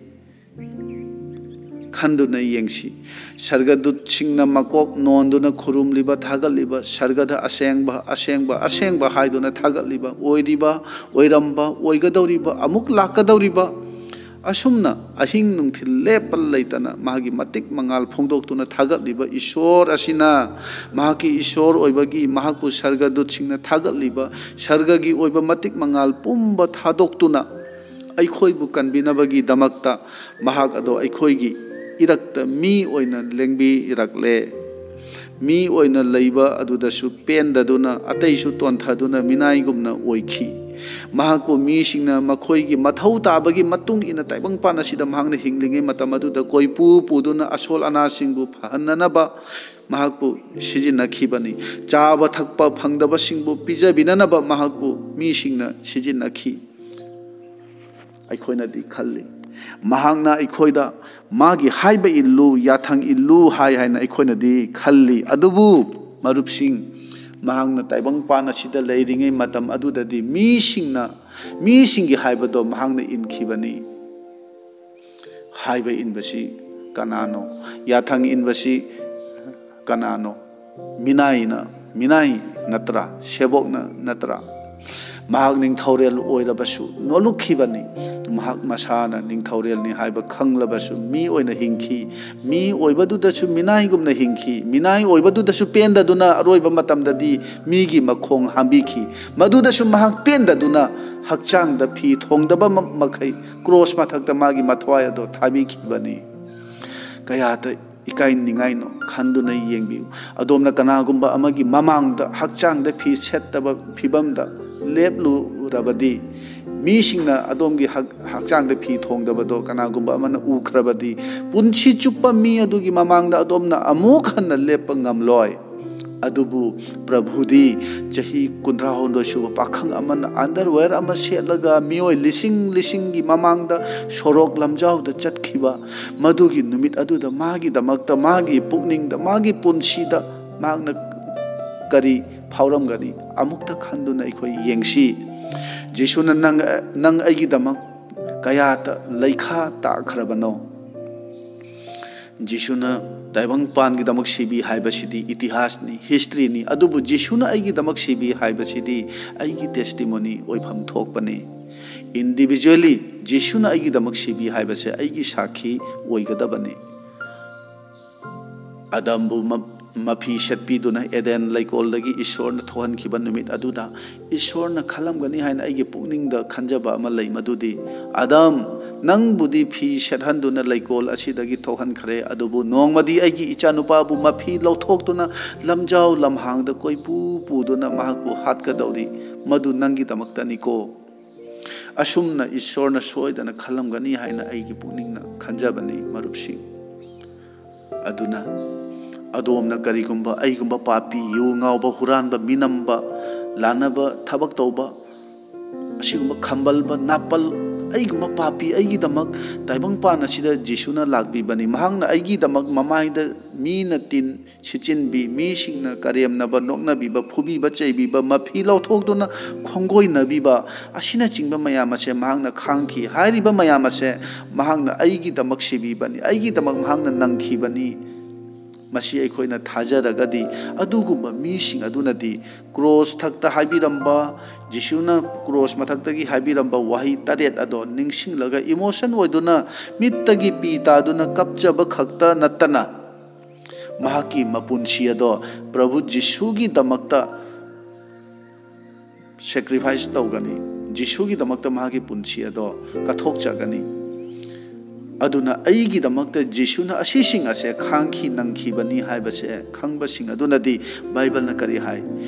ꯈꯟꯗꯨꯅ ꯌꯦꯡꯁꯤ꯫ ꯁꯔꯒꯗꯨꯠꯁꯤꯡꯅ ꯃꯀꯣꯛ ꯅꯣꯟꯗꯨꯅ ꯈꯨꯔꯨꯝꯂꯤꯕ, ꯊꯥꯒꯠꯂꯤꯕ, ꯁꯔꯒꯗ ꯑꯁꯦꯡꯕ, ꯑꯁꯦꯡꯕ, ꯑꯁꯦꯡꯕ ꯍꯥꯏꯗꯨꯅ ꯊꯥꯒꯠꯂꯤꯕ, ꯑꯣꯏꯔꯤꯕ, ꯑꯣꯏꯔꯝꯕ, ꯑꯣꯏꯒꯗꯧꯔꯤꯕ, ꯑꯃꯨꯛ ꯂꯥꯛꯀꯗꯧꯔꯤꯕ, ꯑꯁꯨꯝꯅ ꯑꯍꯤꯡ ꯅꯨꯡꯊꯤꯜ ꯂꯦꯞꯄ ꯂꯩꯇꯅ ꯃꯥꯒꯤ ꯃꯇꯤꯛ ꯃꯉꯥꯜ ꯐꯣꯡꯗꯣꯛꯇꯨꯅ ꯊꯥꯒꯠꯂꯤꯕ ꯏꯁꯣꯔ ꯑꯁꯤꯅ, ꯃꯍꯥꯛꯀꯤ ꯏꯁꯣꯔ ꯑꯣꯏꯕꯒꯤ ꯃꯍꯥꯛꯄꯨ ꯁꯔꯒꯗꯨꯠꯁꯤꯡꯅ ꯊꯥꯒꯠꯂꯤꯕ, ꯁꯔꯒꯒꯤ ꯑꯣꯏꯕ ꯃꯇꯤꯛ ꯃꯉꯥꯜ ꯄꯨꯝꯕ ꯊꯥꯗꯣꯛꯇꯨꯅ ꯑꯩꯈꯣꯏꯕꯨ ꯀꯟꯕꯤꯅꯕꯒꯤꯗꯃꯛꯇ ꯃꯍꯥꯛ ꯑꯗꯣ ꯑꯩꯈꯣꯏꯒꯤ ꯏꯔꯛꯇ ꯃꯤ ꯑꯣꯏꯅ ꯂꯦꯡꯕꯤꯔꯛꯂꯦ꯫ ꯃꯤ ꯑꯣꯏꯅ ꯂꯩꯕ ꯑꯗꯨꯗꯁꯨ ꯄꯦꯟꯗꯗꯨꯅ, ꯑꯇꯩꯁꯨ ꯇꯣꯟꯊꯗꯨꯅ ꯃꯤꯅꯥꯏꯒꯨꯝꯅ ꯑꯣꯏꯈꯤ꯫ ꯃꯍꯥꯛꯄꯨ ꯃꯤꯁꯤꯡꯅ ꯃꯈꯣꯏꯒꯤ ꯃꯊꯧ ꯇꯥꯕꯒꯤ ꯃꯇꯨꯡ ꯏꯟꯅ ꯇꯥꯏꯕꯪꯄꯥꯟ ꯑꯁꯤꯗ ꯃꯍꯥꯛꯅ ꯍꯤꯡꯂꯤꯉꯩ ꯃꯇꯝ ꯑꯗꯨꯗ ꯀꯣꯏꯄꯨ ꯄꯨꯗꯨꯅ ꯑꯁꯣꯜ ꯑꯅꯥꯁꯤꯡꯕꯨ ꯐꯍꯟꯅꯅꯕ ꯃꯍꯥꯛꯄꯨ ꯁꯤꯖꯤꯟꯅꯈꯤꯕꯅꯤ꯫ ꯆꯥꯕ ꯊꯛꯄ ꯐꯪꯗꯕꯁꯤꯡꯕꯨ ꯄꯤꯖꯕꯤꯅꯅꯕ ꯃꯍꯥꯛꯄꯨ ꯃꯤꯁꯤꯡꯅ ꯁꯤꯖꯤꯟꯅꯈꯤ꯫ ꯑꯩꯈꯣꯏꯅꯗꯤ ꯈꯜꯂꯤ, ꯃꯍꯥꯛꯅ ꯑꯩꯈꯣꯏꯗ ꯃꯥꯒꯤ ꯍꯥꯏꯕ ꯏꯜꯂꯨ, ꯌꯥꯊꯪ ꯏꯜꯂꯨ ꯍꯥꯏ ꯍꯥꯏꯅ ꯑꯩꯈꯣꯏꯅꯗꯤ ꯈꯜꯂꯤ꯫ ꯑꯗꯨꯕꯨ ꯃꯔꯨꯞꯁꯤꯡ, ꯃꯍꯥꯛꯅ ꯇꯥꯏꯕꯪꯄꯥꯟ ꯑꯁꯤꯗ ꯂꯩꯔꯤꯉꯩ ꯃꯇꯝ ꯑꯗꯨꯗꯗꯤ ꯃꯤꯁꯤꯡꯅ, ꯃꯤꯁꯤꯡꯒꯤ ꯍꯥꯏꯕꯗꯣ ꯃꯍꯥꯛꯅ ꯏꯟꯈꯤꯕꯅꯤ꯫ ꯍꯥꯏꯕ ꯏꯟꯕꯁꯤ ꯀꯅꯥꯅꯣ? ꯌꯥꯊꯪ ꯏꯟꯕꯁꯤ ꯀꯅꯥꯅꯣ? ꯃꯤꯅꯥꯏꯅ, ꯃꯤꯅꯥꯏ ꯅꯠꯇ꯭ꯔꯥ? ꯁꯦꯕꯣꯛꯅ ꯅꯠꯇ꯭ꯔꯥ? ꯃꯍꯥꯛ ꯅꯤꯡꯊꯧꯔꯦꯜ ꯑꯣꯏꯔꯕꯁꯨ ꯅꯣꯂꯨꯛꯈꯤꯕꯅꯤ꯫ ꯃꯍꯥꯛ ꯃꯁꯥꯅ ꯅꯤꯡꯊꯧꯔꯦꯜꯅꯤ ꯍꯥꯏꯕ ꯈꯪꯂꯕꯁꯨ ꯃꯤ ꯑꯣꯏꯅ ꯍꯤꯡꯈꯤ꯫ ꯃꯤ ꯑꯣꯏꯕꯗꯨꯗꯁꯨ ꯃꯤꯅꯥꯏꯒꯨꯝꯅ ꯍꯤꯡꯈꯤ꯫ ꯃꯤꯅꯥꯏ ꯑꯣꯏꯕꯗꯨꯗꯁꯨ ꯄꯦꯟꯗꯗꯨꯅ ꯑꯔꯣꯏꯕ ꯃꯇꯝꯗꯗꯤ ꯃꯤꯒꯤ ꯃꯈꯣꯡ ꯍꯥꯝꯕꯤꯈꯤ꯫ ꯃꯗꯨꯗꯁꯨ ꯃꯍꯥꯛ ꯄꯦꯟꯗꯗꯨꯅ ꯍꯛꯆꯥꯡꯗ ꯐꯤ ꯊꯣꯡꯗꯕ ꯃ-, ꯃꯈꯩ ꯀ꯭ꯔꯣꯁ ꯃꯊꯛꯇ ꯃꯥꯒꯤ ꯃꯊ꯭ꯋꯥꯏ ꯑꯗꯣ ꯊꯥꯕꯤꯈꯤꯕꯅꯤ꯫ ꯀꯌꯥꯗ ꯏꯀꯥꯏ ꯅꯤꯡꯉꯥꯏꯅꯣ ꯈꯟꯗꯨꯅ ꯌꯦꯡꯕꯤꯌꯨ꯫ ꯑꯗꯣꯝꯅ ꯀꯅꯥꯒꯨꯝꯕ ꯑꯃꯒꯤ ꯃꯃꯥꯡꯗ ꯍꯛꯆꯥꯡꯗ ꯐꯤ ꯁꯦꯠꯇꯕ ꯐꯤꯕꯝꯗ ꯂꯦꯞꯂꯨꯔꯕꯗꯤ, ꯃꯤꯁꯤꯡꯅ ꯑꯗꯣꯝꯒꯤ ꯍꯛ-, ꯍꯛꯆꯥꯡꯗ ꯐꯤ ꯊꯣꯡꯗꯕꯗꯣ ꯀꯅꯥꯒꯨꯝꯕ ꯑꯃꯅ ꯎꯈ꯭ꯔꯕꯗꯤ, ꯄꯨꯟꯁꯤ ꯆꯨꯞꯄ ꯃꯤ ꯑꯗꯨꯒꯤ ꯃꯃꯥꯡꯗ ꯑꯗꯣꯝꯅ ꯑꯃꯨꯛ ꯍꯟꯅ ꯂꯦꯞꯄ ꯉꯝꯂꯣꯏ꯫ ꯑꯗꯨꯕꯨ ꯄ꯭ꯔꯚꯨꯗꯤ ꯆꯍꯤ ꯀꯨꯟꯊ꯭ꯔꯥꯍꯨꯝꯗꯣꯏ ꯁꯨꯕ ꯄꯥꯈꯪ ꯑꯃꯅ ꯑꯟꯗꯔꯋꯦꯌꯔ ꯑꯃ ꯁꯦꯠꯂꯒ ꯃꯤꯑꯣꯏ ꯂꯤꯁꯤꯡ ꯂꯤꯁꯤꯡꯒꯤ ꯃꯃꯥꯡꯗ ꯁꯣꯔꯣꯛ ꯂꯝꯖꯥꯎꯗ ꯆꯠꯈꯤꯕ, ꯃꯗꯨꯒꯤ ꯅꯨꯃꯤꯠ ꯑꯗꯨꯗ ꯃꯥꯒꯤꯗꯃꯛꯇ, ꯃꯥꯒꯤ ꯄꯨꯛꯅꯤꯡꯗ, ꯃꯥꯒꯤ ꯄꯨꯟꯁꯤꯗ ꯃꯍꯥꯛꯅ ꯀꯔꯤ ꯐꯥꯎꯔꯝꯒꯅꯤ? ꯑꯃꯨꯛꯇ ꯈꯟꯗꯨꯅ ꯑꯩꯈꯣꯏ ꯌꯦꯡꯁꯤ꯫ ꯖꯤꯁꯨꯅ ꯅꯪ, ꯅꯪ ꯑꯩꯒꯤꯗꯃꯛ ꯀꯌꯥꯇ ꯂꯩꯈꯥ ꯇꯥꯈ꯭ꯔꯕꯅꯣ? ꯖꯤꯁꯨꯅ ꯇꯥꯏꯕꯪꯄꯥꯟꯒꯤꯗꯃꯛ ꯁꯤꯕꯤ ꯍꯥꯏꯕꯁꯤꯗꯤ ꯏꯇꯤꯍꯥꯁꯅꯤ, ꯍꯤꯁꯇ꯭ꯔꯤꯅꯤ꯫ ꯑꯗꯨꯕꯨ ꯖꯤꯁꯨꯅ ꯑꯩꯒꯤꯗꯃꯛ ꯁꯤꯕꯤ ꯍꯥꯏꯕꯁꯤꯗꯤ ꯑꯩꯒꯤ ꯇꯦꯁꯇꯤꯃꯣꯅꯤ ꯑꯣꯏꯐꯝ ꯊꯣꯛꯄꯅꯤ꯫ ꯏꯟꯗꯤꯚꯤꯖꯨꯋꯦꯂꯤ ꯖꯤꯁꯨꯅ ꯑꯩꯒꯤꯗꯃꯛ ꯁꯤꯕꯤ ꯍꯥꯏꯕꯁꯦ ꯑꯩꯒꯤ ꯁꯥꯈꯤ ꯑꯣꯏꯒꯗꯕꯅꯤ꯫ ꯑꯗꯝꯕꯨ ꯃ-, ꯃꯐꯤ ꯁꯦꯠꯄꯤꯗꯨꯅ ꯑꯦꯗꯦꯟ ꯂꯩꯀꯣꯜꯗꯒꯤ ꯏꯁꯣꯔꯅ ꯊꯣꯛꯍꯟꯈꯤꯕ ꯅꯨꯃꯤꯠ ꯑꯗꯨꯗ ꯏꯁꯣꯔꯅ ꯈꯜꯂꯝꯒꯅꯤ ꯍꯥꯏꯅ ꯑꯩꯒꯤ ꯄꯨꯛꯅꯤꯡꯗ ꯈꯟꯖꯕ ꯑꯃ ꯂꯩ, ꯃꯗꯨꯗꯤ, "ꯑꯗꯝ, ꯅꯪꯕꯨꯗꯤ ꯐꯤ ꯁꯦꯠꯍꯟꯗꯨꯅ ꯂꯩꯀꯣꯜ ꯑꯁꯤꯗꯒꯤ ꯊꯣꯛꯍꯟꯈ꯭ꯔꯦ, ꯑꯗꯨꯕꯨ ꯅꯣꯡꯃꯗꯤ ꯑꯩꯒꯤ ꯏꯆꯥꯅꯨꯄꯥꯕꯨ ꯃꯐꯤ ꯂꯧꯊꯣꯛꯇꯨꯅ ꯂꯝꯖꯥꯎ ꯂꯝꯍꯥꯡꯗ ꯀꯣꯏꯄꯨ ꯄꯨꯗꯨꯅ ꯃꯍꯥꯛꯄꯨ ꯍꯥꯠꯀꯗꯧꯔꯤ, ꯃꯗꯨ ꯅꯪꯒꯤꯗꯃꯛꯇꯅꯤꯀꯣ"꯫ ꯑꯁꯨꯝꯅ ꯏꯁꯣꯔꯅ ꯁꯣꯏꯗꯅ ꯈꯜꯂꯝꯒꯅꯤ ꯍꯥꯏꯅ ꯑꯩꯒꯤ ꯄꯨꯛꯅꯤꯡꯅ ꯈꯟꯖꯕꯅꯤ, ꯃꯔꯨꯞꯁꯤꯡ꯫ ꯑꯗꯨꯅ ꯑꯗꯣꯝꯅ ꯀꯔꯤꯒꯨꯝꯕ ꯑꯩꯒꯨꯝꯕ ꯄꯥꯄꯤ, ꯌꯨ ꯉꯥꯎꯕ, ꯍꯨꯔꯥꯟꯕ, ꯃꯤꯅꯝꯕ, ꯂꯥꯟꯅꯕ ꯊꯕꯛ ꯇꯧꯕ, ꯑꯁꯤꯒꯨꯝꯕ ꯈꯝꯕꯜꯕ, ꯅꯥꯄꯜ, ꯑꯩꯒꯨꯝꯕ ꯄꯥꯄꯤ ꯑꯩꯒꯤꯗꯃꯛ ꯇꯥꯏꯕꯪꯄꯥꯟ ꯑꯁꯤꯗ ꯖꯤꯁꯨꯅ ꯂꯥꯛꯄꯤꯕꯅꯤ꯫ ꯃꯍꯥꯛꯅ ꯑꯩꯒꯤꯗꯃꯛ ꯃꯃꯥꯏꯗ ꯃꯤꯅ ꯇꯤꯟ ꯁꯤꯠꯆꯤꯟꯕꯤ, ꯃꯤꯁꯤꯡꯅ ꯀꯔꯦꯝꯅꯕ, ꯅꯣꯛꯅꯕꯤꯕ, ꯐꯨꯕꯤꯕ, ꯆꯩꯕꯤꯕ, ꯃꯐꯤ ꯂꯧꯊꯣꯛꯇꯨꯅ ꯈꯣꯡꯒꯣꯏꯅꯕꯤꯕ ꯑꯁꯤꯅꯆꯤꯡꯕ ꯃꯌꯥꯝ ꯑꯁꯦ ꯃꯍꯥꯛꯅ ꯈꯥꯡꯈꯤ꯫ ꯍꯥꯏꯔꯤꯕ ꯃꯌꯥꯝ ꯑꯁꯦ ꯃꯍꯥꯛꯅ ꯑꯩꯒꯤꯗꯃꯛ ꯁꯤꯕꯤꯕꯅꯤ, ꯑꯩꯒꯤꯗꯃꯛ ꯃꯍꯥꯛꯅ ꯅꯪꯈꯤꯕꯅꯤ꯫ ꯃꯁꯤ ꯑꯩꯈꯣꯏꯅ ꯊꯥꯖꯔꯒꯗꯤ, ꯑꯗꯨꯒꯨꯝꯕ ꯃꯤꯁꯤꯡ ꯑꯗꯨꯅꯗꯤ ꯀ꯭ꯔꯣꯁ ꯊꯛꯇ ꯍꯥꯏꯕꯤꯔꯝꯕ, ꯖꯤꯁꯨꯅ ꯀ꯭ꯔꯣꯁ ꯃꯊꯛꯇꯒꯤ ꯍꯥꯏꯕꯤꯔꯝꯕ ꯋꯥꯍꯩ ꯇꯔꯦꯠ ꯑꯗꯣ ꯅꯤꯡꯁꯤꯡꯂꯒ ꯏꯃꯣꯁꯟ ꯑꯣꯏꯗꯨꯅ ꯃꯤꯠꯇꯒꯤ ꯄꯤ ꯇꯥꯗꯨꯅ ꯀꯞꯆꯕ ꯈꯛꯇ ꯅꯠꯇꯅ, ꯃꯍꯥꯛꯀꯤ ꯃꯄꯨꯟꯁꯤ ꯑꯗꯣ ꯄ꯭ꯔꯚꯨ ꯖꯤꯁꯨꯒꯤꯗꯃꯛꯇ ꯁꯦꯀ꯭ꯔꯤꯐꯥꯏꯁ ꯇꯧꯒꯅꯤ꯫ ꯖꯤꯁꯨꯒꯤꯗꯃꯛꯇ ꯃꯍꯥꯛꯀꯤ ꯄꯨꯟꯁꯤ ꯑꯗꯣ ꯀꯠꯊꯣꯛꯆꯒꯅꯤ꯫ ꯑꯗꯨꯅ ꯑꯩꯒꯤꯗꯃꯛꯇ ꯖꯤꯁꯨꯅ ꯑꯁꯤꯁꯤꯡ ꯑꯁꯦ ꯈꯥꯡꯈꯤ, ꯅꯪꯈꯤꯕꯅꯤ ꯍꯥꯏꯕꯁꯦ ꯈꯪꯕꯁꯤꯡ ꯑꯗꯨꯅꯗꯤ ꯕꯥꯏꯕꯜꯅ ꯀꯔꯤ ꯍꯥꯏ?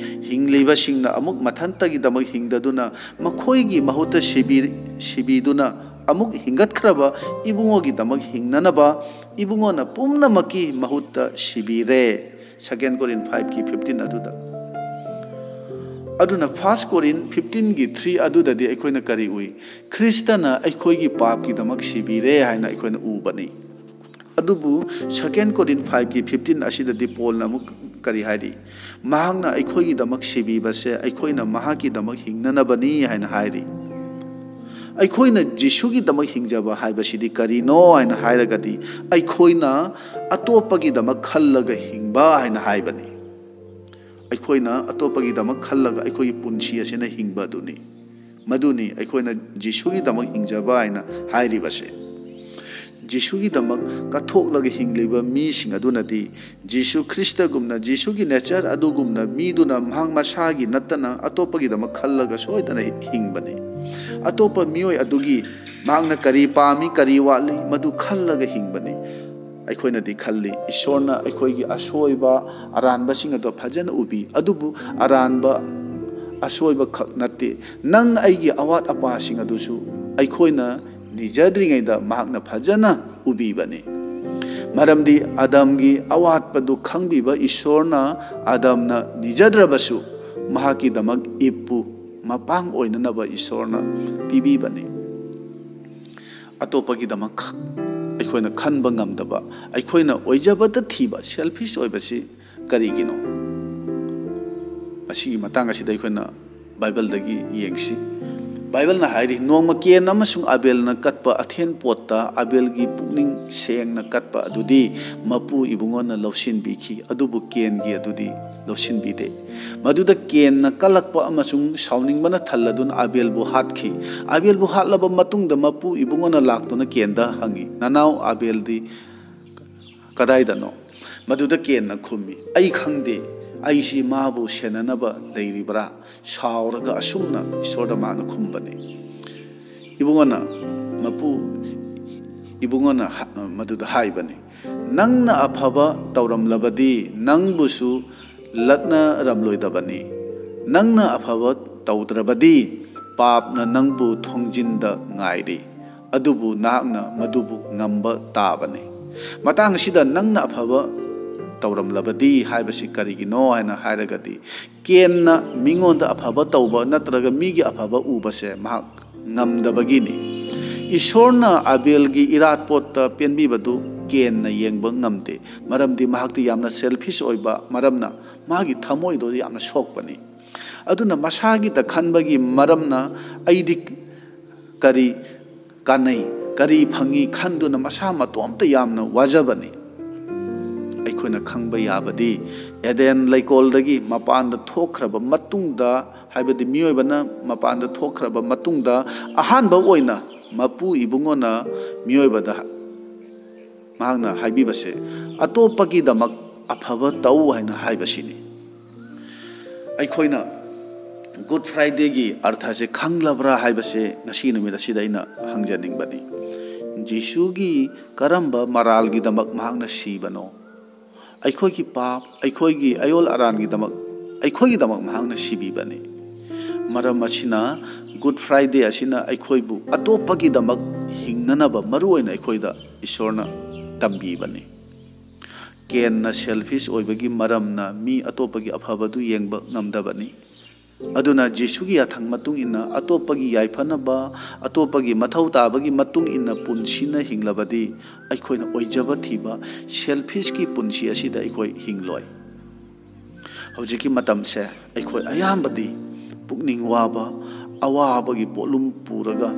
"ꯍꯤꯡꯂꯤꯕꯁꯤꯡꯅ ꯑꯃꯨꯛ ꯃꯊꯟꯇꯒꯤꯗꯃꯛ ꯍꯤꯡꯗꯗꯨꯅ ꯃꯈꯣꯏꯒꯤ ꯃꯍꯨꯠꯇ ꯁꯤꯕꯤ-, ꯁꯤꯕꯤꯗꯨꯅ ꯑꯃꯨꯛ ꯍꯤꯡꯒꯠꯈ꯭ꯔꯕ ꯏꯕꯨꯡꯉꯣꯒꯤꯗꯃꯛ ꯍꯤꯡꯅꯅꯕ ꯏꯕꯨꯡꯉꯣꯅ ꯄꯨꯝꯅꯃꯛꯀꯤ ꯃꯍꯨꯠꯇ ꯁꯤꯕꯤꯔꯦ"꯫ Second Corinth five ꯀꯤ fifteen ꯑꯗꯨꯗ꯫ ꯑꯗꯨꯅ First Corinth fifteen ꯒꯤ three ꯑꯗꯨꯗꯗꯤ ꯑꯩꯈꯣꯏꯅ ꯀꯔꯤ ꯎꯏ? ꯈ꯭ꯔꯤꯁꯇꯅ ꯑꯩꯈꯣꯏꯒꯤ ꯄꯥꯞꯀꯤꯗꯃꯛ ꯁꯤꯕꯤꯔꯦ ꯍꯥꯏꯅ ꯑꯩꯈꯣꯏꯅ ꯎꯕꯅꯤ꯫ ꯑꯗꯨꯕꯨ Second Corinth five ꯀꯤ fifteen ꯑꯁꯤꯗꯗꯤ ꯄꯣꯜꯅ ꯑꯃꯨꯛ ꯀꯔꯤ ꯍꯥꯏꯔꯤ? "ꯃꯍꯥꯛꯅ ꯑꯩꯈꯣꯏꯒꯤꯗꯃꯛ ꯁꯤꯕꯤꯕꯁꯦ ꯑꯩꯈꯣꯏꯅ ꯃꯍꯥꯛꯀꯤꯗꯃꯛ ꯍꯤꯡꯅꯅꯕꯅꯤ" ꯍꯥꯏꯅ ꯍꯥꯏꯔꯤ꯫ ꯑꯩꯈꯣꯏꯅ ꯖꯤꯁꯨꯒꯤꯗꯃꯛ ꯍꯤꯡꯖꯕ ꯍꯥꯏꯕꯁꯤꯗꯤ ꯀꯔꯤꯅꯣ ꯍꯥꯏꯅ ꯍꯥꯏꯔꯒꯗꯤ, ꯑꯩꯈꯣꯏꯅ ꯑꯇꯣꯞꯄꯒꯤꯗꯃꯛ ꯈꯜꯂꯒ ꯍꯤꯡꯕ ꯍꯥꯏꯅ ꯍꯥꯏꯕꯅꯤ꯫ ꯑꯩꯈꯣꯏꯅ ꯑꯇꯣꯞꯄꯒꯤꯗꯃꯛ ꯈꯜꯂꯒ ꯑꯩꯈꯣꯏꯒꯤ ꯄꯨꯟꯁꯤ ꯑꯁꯤꯅ ꯍꯤꯡꯕ ꯑꯗꯨꯅꯤ꯫ ꯃꯗꯨꯅꯤ ꯑꯩꯈꯣꯏꯅ ꯖꯤꯁꯨꯒꯤꯗꯃꯛ ꯍꯤꯡꯖꯕ ꯍꯥꯏꯅ ꯍꯥꯏꯔꯤꯕꯁꯦ꯫ ꯖꯤꯁꯨꯒꯤꯗꯃꯛ ꯀꯠꯊꯣꯛꯂꯒ ꯍꯤꯡꯂꯤꯕ ꯃꯤꯁꯤꯡ ꯑꯗꯨꯅꯗꯤ ꯖꯤꯁꯨ ꯈ꯭ꯔꯤꯁꯇꯒꯨꯝꯅ, ꯖꯤꯁꯨꯒꯤ ꯅꯦꯆꯔ ꯑꯗꯨꯒꯨꯝꯅ ꯃꯤꯗꯨꯅ ꯃꯍꯥꯛ ꯃꯁꯥꯒꯤ ꯅꯠꯇꯅ ꯑꯇꯣꯞꯄꯒꯤꯗꯃꯛ ꯈꯜꯂꯒ ꯁꯣꯏꯗꯅ ꯍꯤꯡꯕꯅꯤ꯫ ꯑꯇꯣꯞꯄ ꯃꯤꯑꯣꯏ ꯑꯗꯨꯒꯤ ꯃꯍꯥꯛꯅ ꯀꯔꯤ ꯄꯥꯝꯃꯤ, ꯀꯔꯤ ꯋꯥꯠꯂꯤ, ꯃꯗꯨ ꯈꯜꯂꯒ ꯍꯤꯡꯕꯅꯤ꯫ ꯑꯩꯈꯣꯏꯅꯗꯤ ꯈꯜꯂꯤ, ꯏꯁꯣꯔꯅ ꯑꯩꯈꯣꯏꯒꯤ ꯑꯁꯣꯏꯕ, ꯑꯔꯥꯟꯕꯁꯤꯡ ꯑꯗꯣ ꯐꯖꯅ ꯎꯕꯤ꯫ ꯑꯗꯨꯕꯨ ꯑꯔꯥꯟꯕ, ꯑꯁꯣꯏꯕ ꯈꯛ ꯅꯠꯇꯦ, ꯅꯪ ꯑꯩꯒꯤ ꯑꯋꯥꯠ ꯑꯄꯥꯁꯤꯡ ꯑꯗꯨꯁꯨ ꯑꯩꯈꯣꯏꯅ ꯅꯤꯖꯗ꯭ꯔꯤꯉꯩꯗ ꯃꯍꯥꯛꯅ ꯐꯖꯅ ꯎꯕꯤꯕꯅꯤ꯫ ꯃꯔꯝꯗꯤ ꯑꯗꯝꯒꯤ ꯑꯋꯥꯠꯄꯗꯨ ꯈꯪꯕꯤꯕ ꯏꯁꯣꯔꯅ ꯑꯗꯝꯅ ꯅꯤꯖꯗ꯭ꯔꯕꯁꯨ ꯃꯍꯥꯛꯀꯤꯗꯃꯛ ꯏꯞꯄꯨ ꯃꯄꯥꯡ ꯑꯣꯏꯅꯅꯕ ꯏꯁꯣꯔꯅ ꯄꯤꯕꯤꯕꯅꯤ꯫ ꯑꯇꯣꯞꯄꯒꯤꯗꯃꯛ ꯈꯛ ꯑꯩꯈꯣꯏꯅ ꯈꯟꯕ ꯉꯝꯗꯕ, ꯑꯩꯈꯣꯏꯅ ꯑꯣꯏꯖꯕꯗ ꯊꯤꯕ, selfish ꯑꯣꯏꯕꯁꯤ ꯀꯔꯤꯒꯤꯅꯣ? ꯑꯁꯤꯒꯤ ꯃꯇꯥꯡ ꯑꯁꯤꯗ ꯑꯩꯈꯣꯏꯅ ꯕꯥꯏꯕꯜꯗꯒꯤ ꯌꯦꯡꯁꯤ꯫ ꯕꯥꯏꯕꯜꯅ ꯍꯥꯏꯔꯤ, "ꯅꯣꯡꯃ ꯀꯦꯟ ꯑꯃꯁꯨꯡ ꯑꯕꯦꯜꯅ ꯀꯠꯄ ꯑꯊꯦꯟ ꯄꯣꯠꯇ ꯑꯕꯦꯜꯒꯤ ꯄꯨꯛꯅꯤꯡ ꯁꯦꯡꯅ ꯀꯠꯄ ꯑꯗꯨꯗꯤ ꯃꯄꯨ ꯏꯕꯨꯡꯉꯣꯅ ꯂꯧꯁꯤꯟꯕꯤꯈꯤ, ꯑꯗꯨꯕꯨ ꯀꯦꯟꯒꯤ ꯑꯗꯨꯗꯤ ꯂꯧꯁꯤꯟꯕꯤꯗꯦ꯫ ꯃꯗꯨꯗ ꯀꯦꯟꯅ ꯀꯜꯂꯛꯄ ꯑꯃꯁꯨꯡ ꯁꯥꯎꯅꯤꯡꯕꯅ ꯊꯜꯂꯗꯨꯅ ꯑꯕꯦꯜꯕꯨ ꯍꯥꯠꯈꯤ꯫ ꯑꯕꯦꯜꯕꯨ ꯍꯥꯠꯂꯕ ꯃꯇꯨꯡꯗ ꯃꯄꯨ ꯏꯕꯨꯡꯉꯣꯅ ꯂꯥꯛꯇꯨꯅ ꯀꯦꯟꯗ ꯍꯪꯉꯤ, 'ꯅꯅꯥꯎ ꯑꯕꯦꯜꯗꯤ ꯀꯗꯥꯏꯗꯅꯣ?' ꯃꯗꯨꯗ ꯀꯦꯟꯅ ꯈꯨꯝꯃꯤ, 'ꯑꯩ ꯈꯪꯗꯦ꯫ ꯑꯩꯁꯤ ꯃꯥꯕꯨ ꯁꯦꯟꯅꯅꯕ ꯂꯩꯔꯤꯕ꯭ꯔꯥ?' ꯁꯥꯎꯔꯒ ꯑꯁꯨꯝꯅ ꯏꯁꯣꯔꯗ ꯃꯥꯅ ꯈꯨꯝꯕꯅꯤ꯫ ꯏꯕꯨꯡꯉꯣꯅ, ꯃꯄꯨ ꯏꯕꯨꯡꯉꯣꯅ ꯍ-, ꯃꯗꯨꯗ ꯍꯥꯏꯕꯅꯤ, "ꯅꯪꯅ ꯑꯐꯕ ꯇꯧꯔꯝꯂꯕꯗꯤ ꯅꯪꯕꯨꯁꯨ ꯂꯛꯅꯔꯝꯂꯣꯏꯗꯕꯅꯤ꯫ ꯅꯪꯅ ꯑꯐꯕ ꯇꯧꯗ꯭ꯔꯕꯗꯤ ꯄꯥꯞꯅ ꯅꯪꯕꯨ ꯊꯣꯡꯖꯤꯟꯗ ꯉꯥꯏꯔꯤ, ꯑꯗꯨꯕꯨ ꯅꯍꯥꯛꯅ ꯃꯗꯨꯕꯨ ꯉꯝꯕ ꯇꯥꯕꯅꯤ"꯫ ꯃꯇꯥꯡ ꯑꯁꯤꯗ "ꯅꯪꯅ ꯑꯐꯕ ꯇꯧꯔꯝꯂꯕꯗꯤ" ꯍꯥꯏꯕꯁꯤ ꯀꯔꯤꯒꯤꯅꯣ ꯍꯥꯏꯅ ꯍꯥꯏꯔꯒꯗꯤ, ꯀꯦꯟꯅ ꯃꯤꯉꯣꯟꯗ ꯑꯐꯕ ꯇꯧꯕ ꯅꯠꯇ꯭ꯔꯒ ꯃꯤꯒꯤ ꯑꯐꯕ ꯎꯕꯁꯦ ꯃꯍꯥꯛ ꯉꯝꯗꯕꯒꯤꯅꯤ꯫ ꯏꯁꯣꯔꯅ ꯑꯕꯦꯜꯒꯤ ꯏꯔꯥꯠꯄꯣꯠꯇ ꯄꯦꯟꯕꯤꯕꯗꯨ ꯀꯦꯟꯅ ꯌꯦꯡꯕ ꯉꯝꯗꯦ, ꯃꯔꯝꯗꯤ ꯃꯍꯥꯛꯇꯤ ꯌꯥꯝꯅ selfish ꯑꯣꯏꯕ ꯃꯔꯝꯅ ꯃꯥꯒꯤ ꯊꯃꯣꯏꯗꯣ ꯌꯥꯝꯅ ꯁꯣꯛꯄꯅꯤ꯫ ꯑꯗꯨꯅ ꯃꯁꯥꯒꯤꯗ ꯈꯟꯕꯒꯤ ꯃꯔꯝꯅ "ꯑꯩꯗꯤ ꯀꯔꯤ ꯀꯥꯟꯅꯩ, ꯀꯔꯤ ꯐꯪꯉꯤ" ꯈꯟꯗꯨꯅ ꯃꯁꯥ ꯃꯇꯣꯝꯇ ꯌꯥꯝꯅ ꯋꯥꯖꯕꯅꯤ꯫ ꯑꯩꯈꯣꯏꯅ ꯈꯪꯕ ꯌꯥꯕꯗꯤ, ꯑꯦꯗꯦꯟ ꯂꯩꯀꯣꯜꯗꯒꯤ ꯃꯄꯥꯟꯗ ꯊꯣꯛꯈ꯭ꯔꯕ ꯃꯇꯨꯡꯗ, ꯍꯥꯏꯕꯗꯤ ꯃꯤꯑꯣꯏꯕꯅ ꯃꯄꯥꯟꯗ ꯊꯣꯛꯈ꯭ꯔꯕ ꯃꯇꯨꯡꯗ, ꯑꯍꯥꯟꯕ ꯑꯣꯏꯅ ꯃꯄꯨ ꯏꯕꯨꯡꯉꯣꯅ ꯃꯤꯑꯣꯏꯕꯗ ꯃꯍꯥꯛꯅ ꯍꯥꯏꯕꯤꯕꯁꯦ, "ꯑꯇꯣꯞꯄꯒꯤꯗꯃꯛ ꯑꯐꯕ ꯇꯧ" ꯍꯥꯏꯅ ꯍꯥꯏꯕꯁꯤꯅꯤ꯫ ꯑꯩꯈꯣꯏꯅ Good Fridayꯒꯤ ꯑꯔꯊꯁꯦ ꯈꯪꯂꯕ꯭ꯔꯥ ꯍꯥꯏꯕꯁꯦ ꯉꯁꯤ ꯅꯨꯃꯤꯠ ꯑꯁꯤꯗ ꯑꯩꯅ ꯍꯪꯖꯅꯤꯡꯕꯅꯤ꯫ ꯖꯤꯁꯨꯒꯤ ꯀꯔꯝꯕ ꯃꯔꯥꯜꯒꯤꯗꯃꯛ ꯃꯍꯥꯛꯅ ꯁꯤꯕꯅꯣ? ꯑꯩꯈꯣꯏꯒꯤ ꯄꯥꯞ, ꯑꯩꯈꯣꯏꯒꯤ ꯑꯌꯣꯜ ꯑꯔꯥꯟꯒꯤꯗꯃꯛ, ꯑꯩꯈꯣꯏꯒꯤꯗꯃꯛ ꯃꯍꯥꯛꯅ ꯁꯤꯕꯤꯕꯅꯤ꯫ ꯃꯔꯝ ꯑꯁꯤꯅ Good Friday ꯑꯁꯤꯅ ꯑꯩꯈꯣꯏꯕꯨ ꯑꯇꯣꯞꯄꯒꯤꯗꯃꯛ ꯍꯤꯡꯅꯅꯕ ꯃꯔꯨ ꯑꯣꯏꯅ ꯑꯩꯈꯣꯏꯗ ꯏꯁꯣꯔꯅ ꯇꯝꯕꯤꯕꯅꯤ꯫ ꯀꯦꯟꯅ selfish ꯑꯣꯏꯕꯒꯤ ꯃꯔꯝꯅ ꯃꯤ ꯑꯇꯣꯞꯄꯒꯤ ꯑꯐꯕꯗꯨ ꯌꯦꯡꯕ ꯉꯝꯗꯕꯅꯤ꯫ ꯑꯗꯨꯅ ꯖꯤꯁꯨꯒꯤ ꯌꯥꯊꯪ ꯃꯇꯨꯡ ꯏꯟꯅ, ꯑꯇꯣꯞꯄꯒꯤ ꯌꯥꯏꯐꯅꯕ, ꯑꯇꯣꯞꯄꯒꯤ ꯃꯊꯧ ꯇꯥꯕꯒꯤ ꯃꯇꯨꯡ ꯏꯟꯅ ꯄꯨꯟꯁꯤꯅ ꯍꯤꯡꯂꯕꯗꯤ, ꯑꯩꯈꯣꯏꯅ ꯑꯣꯏꯖꯕ ꯊꯤꯕ, selfishꯀꯤ ꯄꯨꯟꯁꯤ ꯑꯁꯤꯗ ꯑꯩꯈꯣꯏ ꯍꯤꯡꯂꯣꯏ꯫ ꯍꯧꯖꯤꯛꯀꯤ ꯃꯇꯝꯁꯦ ꯑꯩꯈꯣꯏ ꯑꯌꯥꯝꯕꯗꯤ ꯄꯨꯛꯅꯤꯡ ꯋꯥꯕ, ꯑꯋꯥꯕꯒꯤ ꯄꯣꯠꯂꯨꯝ ꯄꯨꯔꯒ,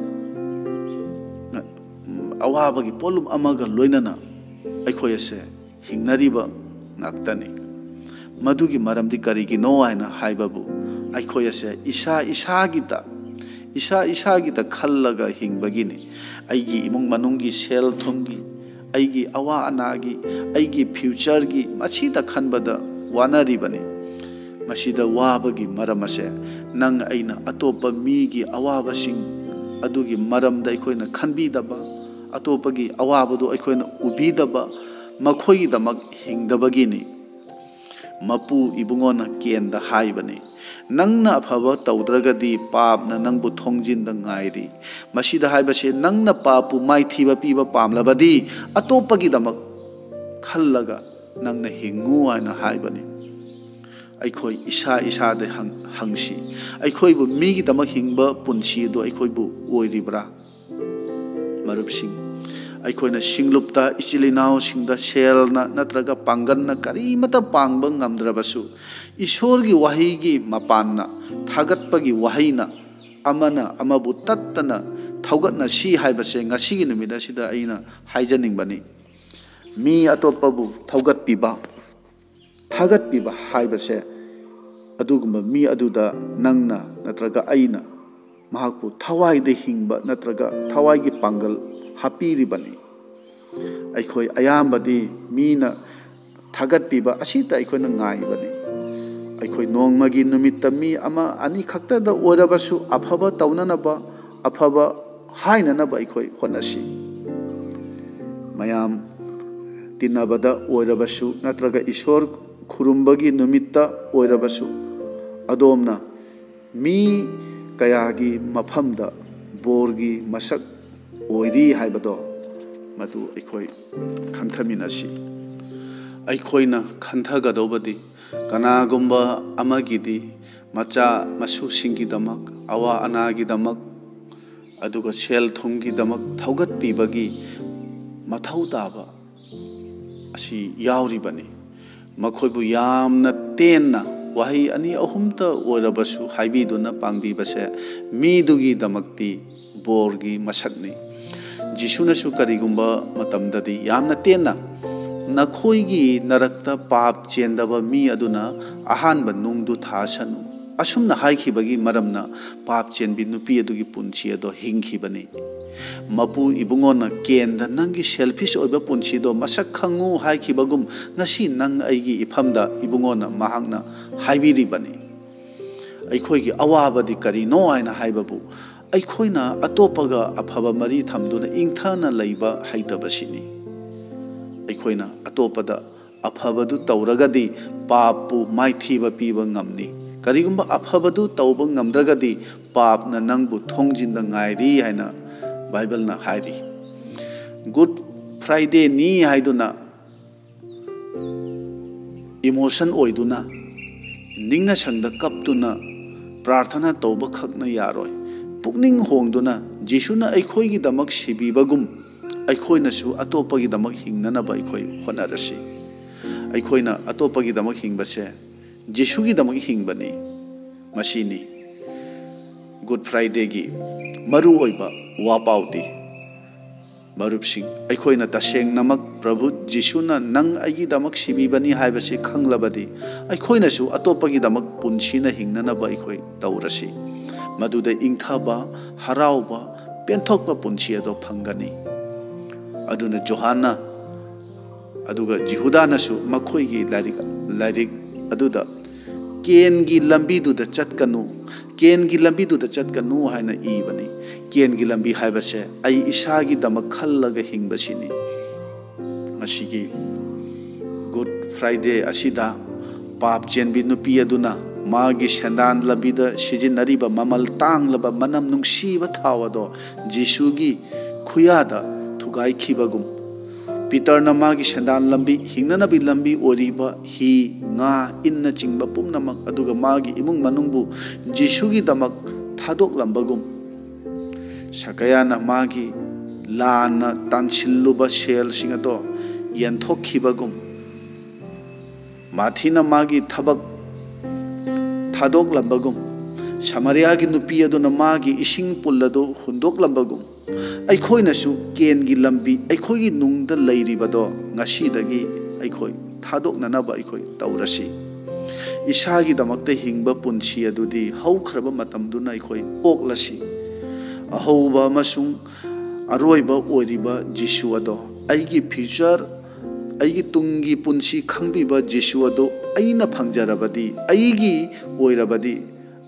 ꯑꯋꯥꯕꯒꯤ ꯄꯣꯠꯂꯨꯝ ꯑꯃꯒ ꯂꯣꯏꯅꯅ ꯑꯩꯈꯣꯏ ꯑꯁꯦ ꯍꯤꯡꯅꯔꯤꯕ ꯉꯥꯛꯇꯅꯤ꯫ ꯃꯗꯨꯒꯤ ꯃꯔꯝꯗꯤ ꯀꯔꯤꯒꯤꯅꯣ ꯍꯥꯏꯅ ꯍꯥꯏꯕꯕꯨ, ꯑꯩꯈꯣꯏ ꯑꯁꯦ ꯏꯁꯥ ꯏꯁꯥꯒꯤꯗ, ꯏꯁꯥ ꯏꯁꯥꯒꯤꯗ ꯈꯜꯂꯒ ꯍꯤꯡꯕꯒꯤꯅꯤ꯫ ꯑꯩꯒꯤ ꯏꯃꯨꯡ ꯃꯅꯨꯡꯒꯤ, ꯁꯦꯜ ꯊꯨꯝꯒꯤ, ꯑꯩꯒꯤ ꯑꯋꯥ ꯑꯅꯥꯒꯤ, ꯑꯩꯒꯤ futureꯒꯤ, ꯃꯁꯤꯗ ꯈꯟꯕꯗ ꯋꯥꯅꯔꯤꯕꯅꯤ꯫ ꯃꯁꯤꯗ ꯋꯥꯕꯒꯤ ꯃꯔꯝ ꯑꯁꯦ, ꯅꯪ ꯑꯩꯅ ꯑꯇꯣꯞꯄ ꯃꯤꯒꯤ ꯑꯋꯥꯕꯁꯤꯡ ꯑꯗꯨꯒꯤ ꯃꯔꯝꯗ ꯑꯩꯈꯣꯏꯅ ꯈꯟꯕꯤꯗꯕ, ꯑꯇꯣꯞꯄꯒꯤ ꯑꯋꯥꯕꯗꯨ ꯑꯩꯈꯣꯏꯅ ꯎꯕꯤꯗꯕ, ꯃꯈꯣꯏꯒꯤꯗꯃꯛ ꯍꯤꯡꯗꯕꯒꯤꯅꯤ꯫ ꯃꯄꯨ ꯏꯕꯨꯡꯉꯣꯅ ꯀꯦꯟꯗ ꯍꯥꯏꯕꯅꯤ, "ꯅꯪꯅ ꯑꯐꯕ ꯇꯧꯗ꯭ꯔꯒꯗꯤ ꯄꯥꯞꯅ ꯅꯪꯕꯨ ꯊꯣꯡꯖꯤꯟꯗ ꯉꯥꯏꯔꯤ"꯫ ꯃꯁꯤꯗ ꯍꯥꯏꯕꯁꯦ, ꯅꯪꯅ ꯄꯥꯞꯄꯨ ꯃꯥꯏꯊꯤꯕ ꯄꯤꯕ ꯄꯥꯝꯂꯕꯗꯤ, ꯑꯇꯣꯞꯄꯒꯤꯗꯃꯛ ꯈꯜꯂꯒ ꯅꯪꯅ ꯍꯤꯡꯉꯨ ꯍꯥꯏꯅ ꯍꯥꯏꯕꯅꯤ꯫ ꯑꯩꯈꯣꯏ ꯏꯁꯥ ꯏꯁꯥꯗ ꯍꯪ-, ꯍꯪꯁꯤ, ꯑꯩꯈꯣꯏꯕꯨ ꯃꯤꯒꯤꯗꯃꯛ ꯍꯤꯡꯕ ꯄꯨꯟꯁꯤ ꯑꯗꯨ ꯑꯩꯈꯣꯏꯕꯨ ꯑꯣꯏꯔꯤꯕ꯭ꯔꯥ? ꯃꯔꯨꯞꯁꯤꯡ, ꯑꯩꯈꯣꯏꯅ ꯁꯤꯡꯂꯨꯞꯇ ꯏꯆꯤꯜ ꯏꯅꯥꯎꯁꯤꯡꯗ ꯁꯦꯜꯅ ꯅꯠꯇ꯭ꯔꯒ ꯄꯥꯡꯒꯜꯅ ꯀꯔꯤꯃꯠꯇ ꯄꯥꯡꯕ ꯉꯝꯗ꯭ꯔꯕꯁꯨ, ꯏꯁꯣꯔꯒꯤ ꯋꯥꯍꯩꯒꯤ ꯃꯄꯥꯟꯅ, ꯊꯥꯒꯠꯄꯒꯤ ꯋꯥꯍꯩꯅ ꯑꯃꯅ ꯑꯃꯕꯨ ꯇꯠꯇꯅ ꯊꯧꯒꯠꯅꯁꯤ ꯍꯥꯏꯕꯁꯦ ꯉꯁꯤꯒꯤ ꯅꯨꯃꯤꯠ ꯑꯁꯤꯗ ꯑꯩꯅ ꯍꯥꯏꯖꯅꯤꯡꯕꯅꯤ꯫ ꯃꯤ ꯑꯇꯣꯞꯄꯕꯨ ꯊꯧꯒꯠꯄꯤꯕ, ꯊꯥꯒꯠꯄꯤꯕ ꯍꯥꯏꯕꯁꯦ, ꯑꯗꯨꯒꯨꯝꯕ ꯃꯤ ꯑꯗꯨꯗ ꯅꯪꯅ ꯅꯠꯇ꯭ꯔꯒ ꯑꯩꯅ ꯃꯍꯥꯛꯄꯨ ꯊꯋꯥꯏꯗ ꯍꯤꯡꯕ ꯅꯠꯇ꯭ꯔꯒ ꯊꯋꯥꯏꯒꯤ ꯄꯥꯡꯒꯜ ꯍꯥꯞꯄꯤꯔꯤꯕꯅꯤ꯫ ꯑꯩꯈꯣꯏ ꯑꯌꯥꯝꯕꯗꯤ ꯃꯤꯅ ꯊꯥꯒꯠꯄꯤꯕ ꯑꯁꯤꯇ ꯑꯩꯈꯣꯏꯅ ꯉꯥꯏꯕꯅꯤ꯫ ꯑꯩꯈꯣꯏ ꯅꯣꯡꯃꯒꯤ ꯅꯨꯃꯤꯠꯇ ꯃꯤ ꯑꯃ ꯑꯅꯤ ꯈꯛꯇꯗ ꯑꯣꯏꯔꯕꯁꯨ ꯑꯐꯕ ꯇꯧꯅꯅꯕ, ꯑꯐꯕ ꯍꯥꯏꯅꯅꯕ ꯑꯩꯈꯣꯏ ꯍꯣꯠꯅꯁꯤ꯫ ꯃꯌꯥꯝ ꯇꯤꯟꯅꯕꯗ ꯑꯣꯏꯔꯕꯁꯨ ꯅꯠꯇ꯭ꯔꯒ ꯏꯁꯣꯔ ꯈꯨꯔꯨꯝꯕꯒꯤ ꯅꯨꯃꯤꯠꯇ ꯑꯣꯏꯔꯕꯁꯨ, ꯑꯗꯣꯝꯅ ꯃꯤ ꯀꯌꯥꯒꯤ ꯃꯐꯝꯗ ꯕꯣꯔꯒꯤ ꯃꯁꯛ ꯑꯣꯏꯔꯤ ꯍꯥꯏꯕꯗꯣ, ꯃꯗꯨ ꯑꯩꯈꯣꯏ ꯈꯟꯊꯃꯤꯟꯅꯁꯤ꯫ ꯑꯩꯈꯣꯏꯅ ꯈꯟꯊꯒꯗꯧꯕꯗꯤ, ꯀꯅꯥꯒꯨꯝꯕ ꯑꯃꯒꯤꯗꯤ ꯃꯆꯥ ꯃꯁꯨꯁꯤꯡꯒꯤꯗꯃꯛ, ꯑꯋꯥ ꯑꯅꯥꯒꯤꯗꯃꯛ, ꯑꯗꯨꯒ ꯁꯦꯜ ꯊꯨꯝꯒꯤꯗꯃꯛ ꯊꯧꯒꯠꯄꯤꯕꯒꯤ ꯃꯊꯧ ꯇꯥꯕ ꯑꯁꯤ ꯌꯥꯎꯔꯤꯕꯅꯤ꯫ ꯃꯈꯣꯏꯕꯨ ꯌꯥꯝꯅ ꯇꯦꯟꯅ ꯋꯥꯍꯩ ꯑꯅꯤ ꯑꯍꯨꯝꯇ ꯑꯣꯏꯔꯕꯁꯨ ꯍꯥꯏꯕꯤꯗꯨꯅ ꯄꯥꯡꯕꯤꯕꯁꯦ ꯃꯤꯗꯨꯒꯤꯗꯃꯛꯇꯤ ꯕꯣꯔꯒꯤ ꯃꯁꯛꯅꯤ꯫ ꯖꯤꯁꯨꯅꯁꯨ ꯀꯔꯤꯒꯨꯝꯕ ꯃꯇꯝꯗꯗꯤ ꯌꯥꯝꯅ ꯇꯦꯟꯅ, "ꯅꯈꯣꯏꯒꯤ ꯅꯔꯛꯇ ꯄꯥꯞ ꯆꯦꯟꯗꯕ ꯃꯤ ꯑꯗꯨꯅ ꯑꯍꯥꯟꯕ ꯅꯨꯡꯗꯨ ꯊꯥꯁꯅꯨ" ꯑꯁꯨꯝꯅ ꯍꯥꯏꯈꯤꯕꯒꯤ ꯃꯔꯝꯅ ꯄꯥꯞ ꯆꯦꯟꯕꯤ ꯅꯨꯄꯤ ꯑꯗꯨꯒꯤ ꯄꯨꯟꯁꯤ ꯑꯗꯣ ꯍꯤꯡꯈꯤꯕꯅꯤ꯫ ꯃꯄꯨ ꯏꯕꯨꯡꯉꯣꯅ ꯀꯦꯟꯗ, "ꯅꯪꯒꯤ ꯁꯦꯜꯐꯤꯁ ꯑꯣꯏꯕ ꯄꯨꯟꯁꯤꯗꯣ ꯃꯁꯛ ꯈꯪꯉꯨ" ꯍꯥꯏꯈꯤꯕꯒꯨꯝ, ꯉꯁꯤ ꯅꯪ ꯑꯩꯒꯤ ꯏꯐꯝꯗ ꯏꯕꯨꯡꯉꯣꯅ ꯃꯍꯥꯛꯅ ꯍꯥꯏꯕꯤꯔꯤꯕꯅꯤ꯫ ꯑꯩꯈꯣꯏꯒꯤ ꯑꯋꯥꯕꯗꯤ ꯀꯔꯤꯅꯣ ꯍꯥꯏꯅ ꯍꯥꯏꯕꯕꯨ, ꯑꯩꯈꯣꯏꯅ ꯑꯇꯣꯞꯄꯒ ꯑꯐꯕ ꯃꯔꯤ ꯊꯝꯗꯨꯅ ꯏꯪꯊꯅ ꯂꯩꯕ ꯍꯩꯇꯕꯁꯤꯅꯤ꯫ ꯑꯩꯈꯣꯏꯅ ꯑꯇꯣꯞꯄꯗ ꯑꯐꯕꯗꯨ ꯇꯧꯔꯒꯗꯤ ꯄꯥꯞꯄꯨ ꯃꯥꯏꯊꯤꯕ ꯄꯤꯕ ꯉꯝꯅꯤ꯫ ꯀꯔꯤꯒꯨꯝꯕ ꯑꯐꯕꯗꯨ ꯇꯧꯕ ꯉꯝꯗ꯭ꯔꯒꯗꯤ ꯄꯥꯞꯅ ꯅꯪꯕꯨ ꯊꯣꯡꯖꯤꯟꯗ ꯉꯥꯏꯔꯤ ꯍꯥꯏꯅ ꯕꯥꯏꯕꯜꯅ ꯍꯥꯏꯔꯤ꯫ ꯒꯨꯗ ꯐ꯭ꯔꯥꯏꯗꯦꯅꯤ ꯍꯥꯏꯗꯨꯅ ꯏꯃꯣꯁꯟ ꯑꯣꯏꯗꯨꯅ, ꯅꯤꯡꯅꯁꯪꯗ ꯀꯞꯇꯨꯅ ꯄ꯭ꯔꯥꯔꯊꯅꯥ ꯇꯧꯕ ꯈꯛꯅ ꯌꯥꯔꯣꯏ꯫ ꯄꯨꯛꯅꯤꯡ ꯍꯣꯡꯗꯨꯅ, ꯖꯤꯁꯨꯅ ꯑꯩꯈꯣꯏꯒꯤꯗꯃꯛ ꯁꯤꯕꯤꯕꯒꯨꯝ ꯑꯩꯈꯣꯏꯅꯁꯨ ꯑꯇꯣꯞꯄꯒꯤꯗꯃꯛ ꯍꯤꯡꯅꯅꯕ ꯑꯩꯈꯣꯏ ꯍꯣꯠꯅꯔꯁꯤ꯫ ꯑꯩꯈꯣꯏꯅ ꯑꯇꯣꯞꯄꯒꯤꯗꯃꯛ ꯍꯤꯡꯕꯁꯦ ꯖꯤꯁꯨꯒꯤꯗꯃꯛ ꯍꯤꯡꯕꯅꯤ꯫ ꯃꯁꯤꯅꯤ ꯒꯨꯗ ꯐ꯭ꯔꯥꯏꯗꯦꯒꯤ ꯃꯔꯨꯑꯣꯏꯕ ꯋꯥꯄꯥꯎꯗꯤ꯫ ꯃꯔꯨꯞꯁꯤꯡ, ꯑꯩꯈꯣꯏꯅ ꯇꯁꯦꯡꯅꯃꯛ ꯄ꯭ꯔꯚꯨ ꯖꯤꯁꯨꯅ ꯅꯪ ꯑꯩꯒꯤꯗꯃꯛ ꯁꯤꯕꯤꯕꯅꯤ ꯍꯥꯏꯕꯁꯤ ꯈꯪꯂꯕꯗꯤ, ꯑꯩꯈꯣꯏꯅꯁꯨ ꯑꯇꯣꯞꯄꯒꯤꯗꯃꯛ ꯄꯨꯟꯁꯤꯅ ꯍꯤꯡꯅꯅꯕ ꯑꯩꯈꯣꯏ ꯇꯧꯔꯁꯤ꯫ ꯃꯗꯨꯗ ꯏꯪꯊꯕ, ꯍꯔꯥꯎꯕ, ꯄꯦꯟꯊꯣꯛꯄ ꯄꯨꯟꯁꯤ ꯑꯗꯣ ꯐꯪꯒꯅꯤ꯫ ꯑꯗꯨꯅ ꯖꯣꯍꯥꯟꯅ ꯑꯗꯨꯒ ꯖꯤꯍꯨꯗꯥꯅꯁꯨ ꯃꯈꯣꯏꯒꯤ ꯂꯥꯏꯔꯤꯛ, ꯂꯥꯏꯔꯤꯛ ꯑꯗꯨꯗ "ꯀꯦꯟꯒꯤ ꯂꯝꯕꯤꯗꯨꯗ ꯆꯠꯀꯅꯨ, ꯀꯦꯟꯒꯤ ꯂꯝꯕꯤꯗꯨꯗ ꯆꯠꯀꯅꯨ" ꯍꯥꯏꯅ ꯏꯕꯅꯤ꯫ ꯀꯦꯟꯒꯤ ꯂꯝꯕꯤ ꯍꯥꯏꯕꯁꯦ ꯑꯩ ꯏꯁꯥꯒꯤꯗꯃꯛ ꯈꯜꯂꯒ ꯍꯤꯡꯕꯁꯤꯅꯤ꯫ ꯉꯁꯤꯒꯤ ꯒꯨꯗ ꯐ꯭ꯔꯥꯏꯗꯦ ꯑꯁꯤꯗ ꯄꯥꯞ ꯆꯦꯟꯕꯤ ꯅꯨꯄꯤ ꯑꯗꯨꯅ ꯃꯥꯒꯤ ꯁꯦꯟꯗꯥꯟ ꯂꯝꯕꯤꯗ ꯁꯤꯖꯤꯟꯅꯔꯤꯕ ꯃꯃꯜ ꯇꯥꯡꯂꯕ ꯃꯅꯝ ꯅꯨꯡꯁꯤꯕ ꯊꯥꯎ ꯑꯗꯣ ꯖꯤꯁꯨꯒꯤ ꯈꯨꯌꯥꯗ ꯊꯨꯒꯥꯏꯈꯤꯕꯒꯨꯝ, ꯄꯤꯇꯔꯅ ꯃꯥꯒꯤ ꯁꯦꯟꯗꯥꯟ ꯂꯝꯕꯤ, ꯍꯤꯡꯅꯅꯕꯒꯤ ꯂꯝꯕꯤ ꯑꯣꯏꯔꯤꯕ ꯍꯤ, ꯉꯥ, ꯏꯟꯅꯆꯤꯡꯕ ꯄꯨꯝꯅꯃꯛ, ꯑꯗꯨꯒ ꯃꯥꯒꯤ ꯏꯃꯨꯡ ꯃꯅꯨꯡꯕꯨ ꯖꯤꯁꯨꯒꯤꯗꯃꯛ ꯊꯥꯗꯣꯛꯂꯝꯕꯒꯨꯝ, ꯁꯀꯌꯥꯅ ꯃꯥꯒꯤ ꯂꯥꯟꯅ ꯇꯥꯟꯁꯤꯜꯂꯨꯕ ꯁꯦꯜꯁꯤꯡ ꯑꯗꯣ ꯌꯦꯟꯊꯣꯛꯈꯤꯕꯒꯨꯝ, ꯃꯥꯊꯤꯅ ꯃꯥꯒꯤ ꯊꯕꯛ ꯊꯥꯗꯣꯛꯂꯝꯕꯒꯨꯝ, ꯁꯃꯥꯔꯤꯌꯥꯒꯤ ꯅꯨꯄꯤ ꯑꯗꯨꯅ ꯃꯥꯒꯤ ꯏꯁꯤꯡ ꯄꯨꯜ ꯑꯗꯨ ꯍꯨꯟꯗꯣꯛꯂꯝꯕꯒꯨꯝ, ꯑꯩꯈꯣꯏꯅꯁꯨ ꯀꯦꯟꯒꯤ ꯂꯝꯕꯤ, ꯑꯩꯈꯣꯏꯒꯤ ꯅꯨꯡꯗ ꯂꯩꯔꯤꯕꯗꯣ ꯉꯁꯤꯗꯒꯤ ꯑꯩꯈꯣꯏ ꯊꯥꯗꯣꯛꯅꯅꯕ ꯑꯩꯈꯣꯏ ꯇꯧꯔꯁꯤ꯫ ꯏꯁꯥꯒꯤꯗꯃꯛꯇ ꯍꯤꯡꯕ ꯄꯨꯟꯁꯤ ꯑꯗꯨꯗꯤ ꯍꯧꯈ꯭ꯔꯕ ꯃꯇꯝꯗꯨꯅ ꯑꯩꯈꯣꯏ ꯑꯣꯛꯂꯁꯤ꯫ ꯑꯍꯧꯕ ꯑꯃꯁꯨꯡ ꯑꯔꯣꯏꯕ ꯑꯣꯏꯔꯤꯕ ꯖꯤꯁꯨ ꯑꯗꯣ, ꯑꯩꯒꯤ ꯐ꯭ꯌꯨꯆꯔ, ꯑꯩꯒꯤ ꯇꯨꯡꯒꯤ ꯄꯨꯟꯁꯤ ꯈꯪꯕꯤꯕ ꯖꯤꯁꯨ ꯑꯗꯣ ꯑꯩꯅ ꯐꯪꯖꯔꯕꯗꯤ, ꯑꯩꯒꯤ ꯑꯣꯏꯔꯕꯗꯤ,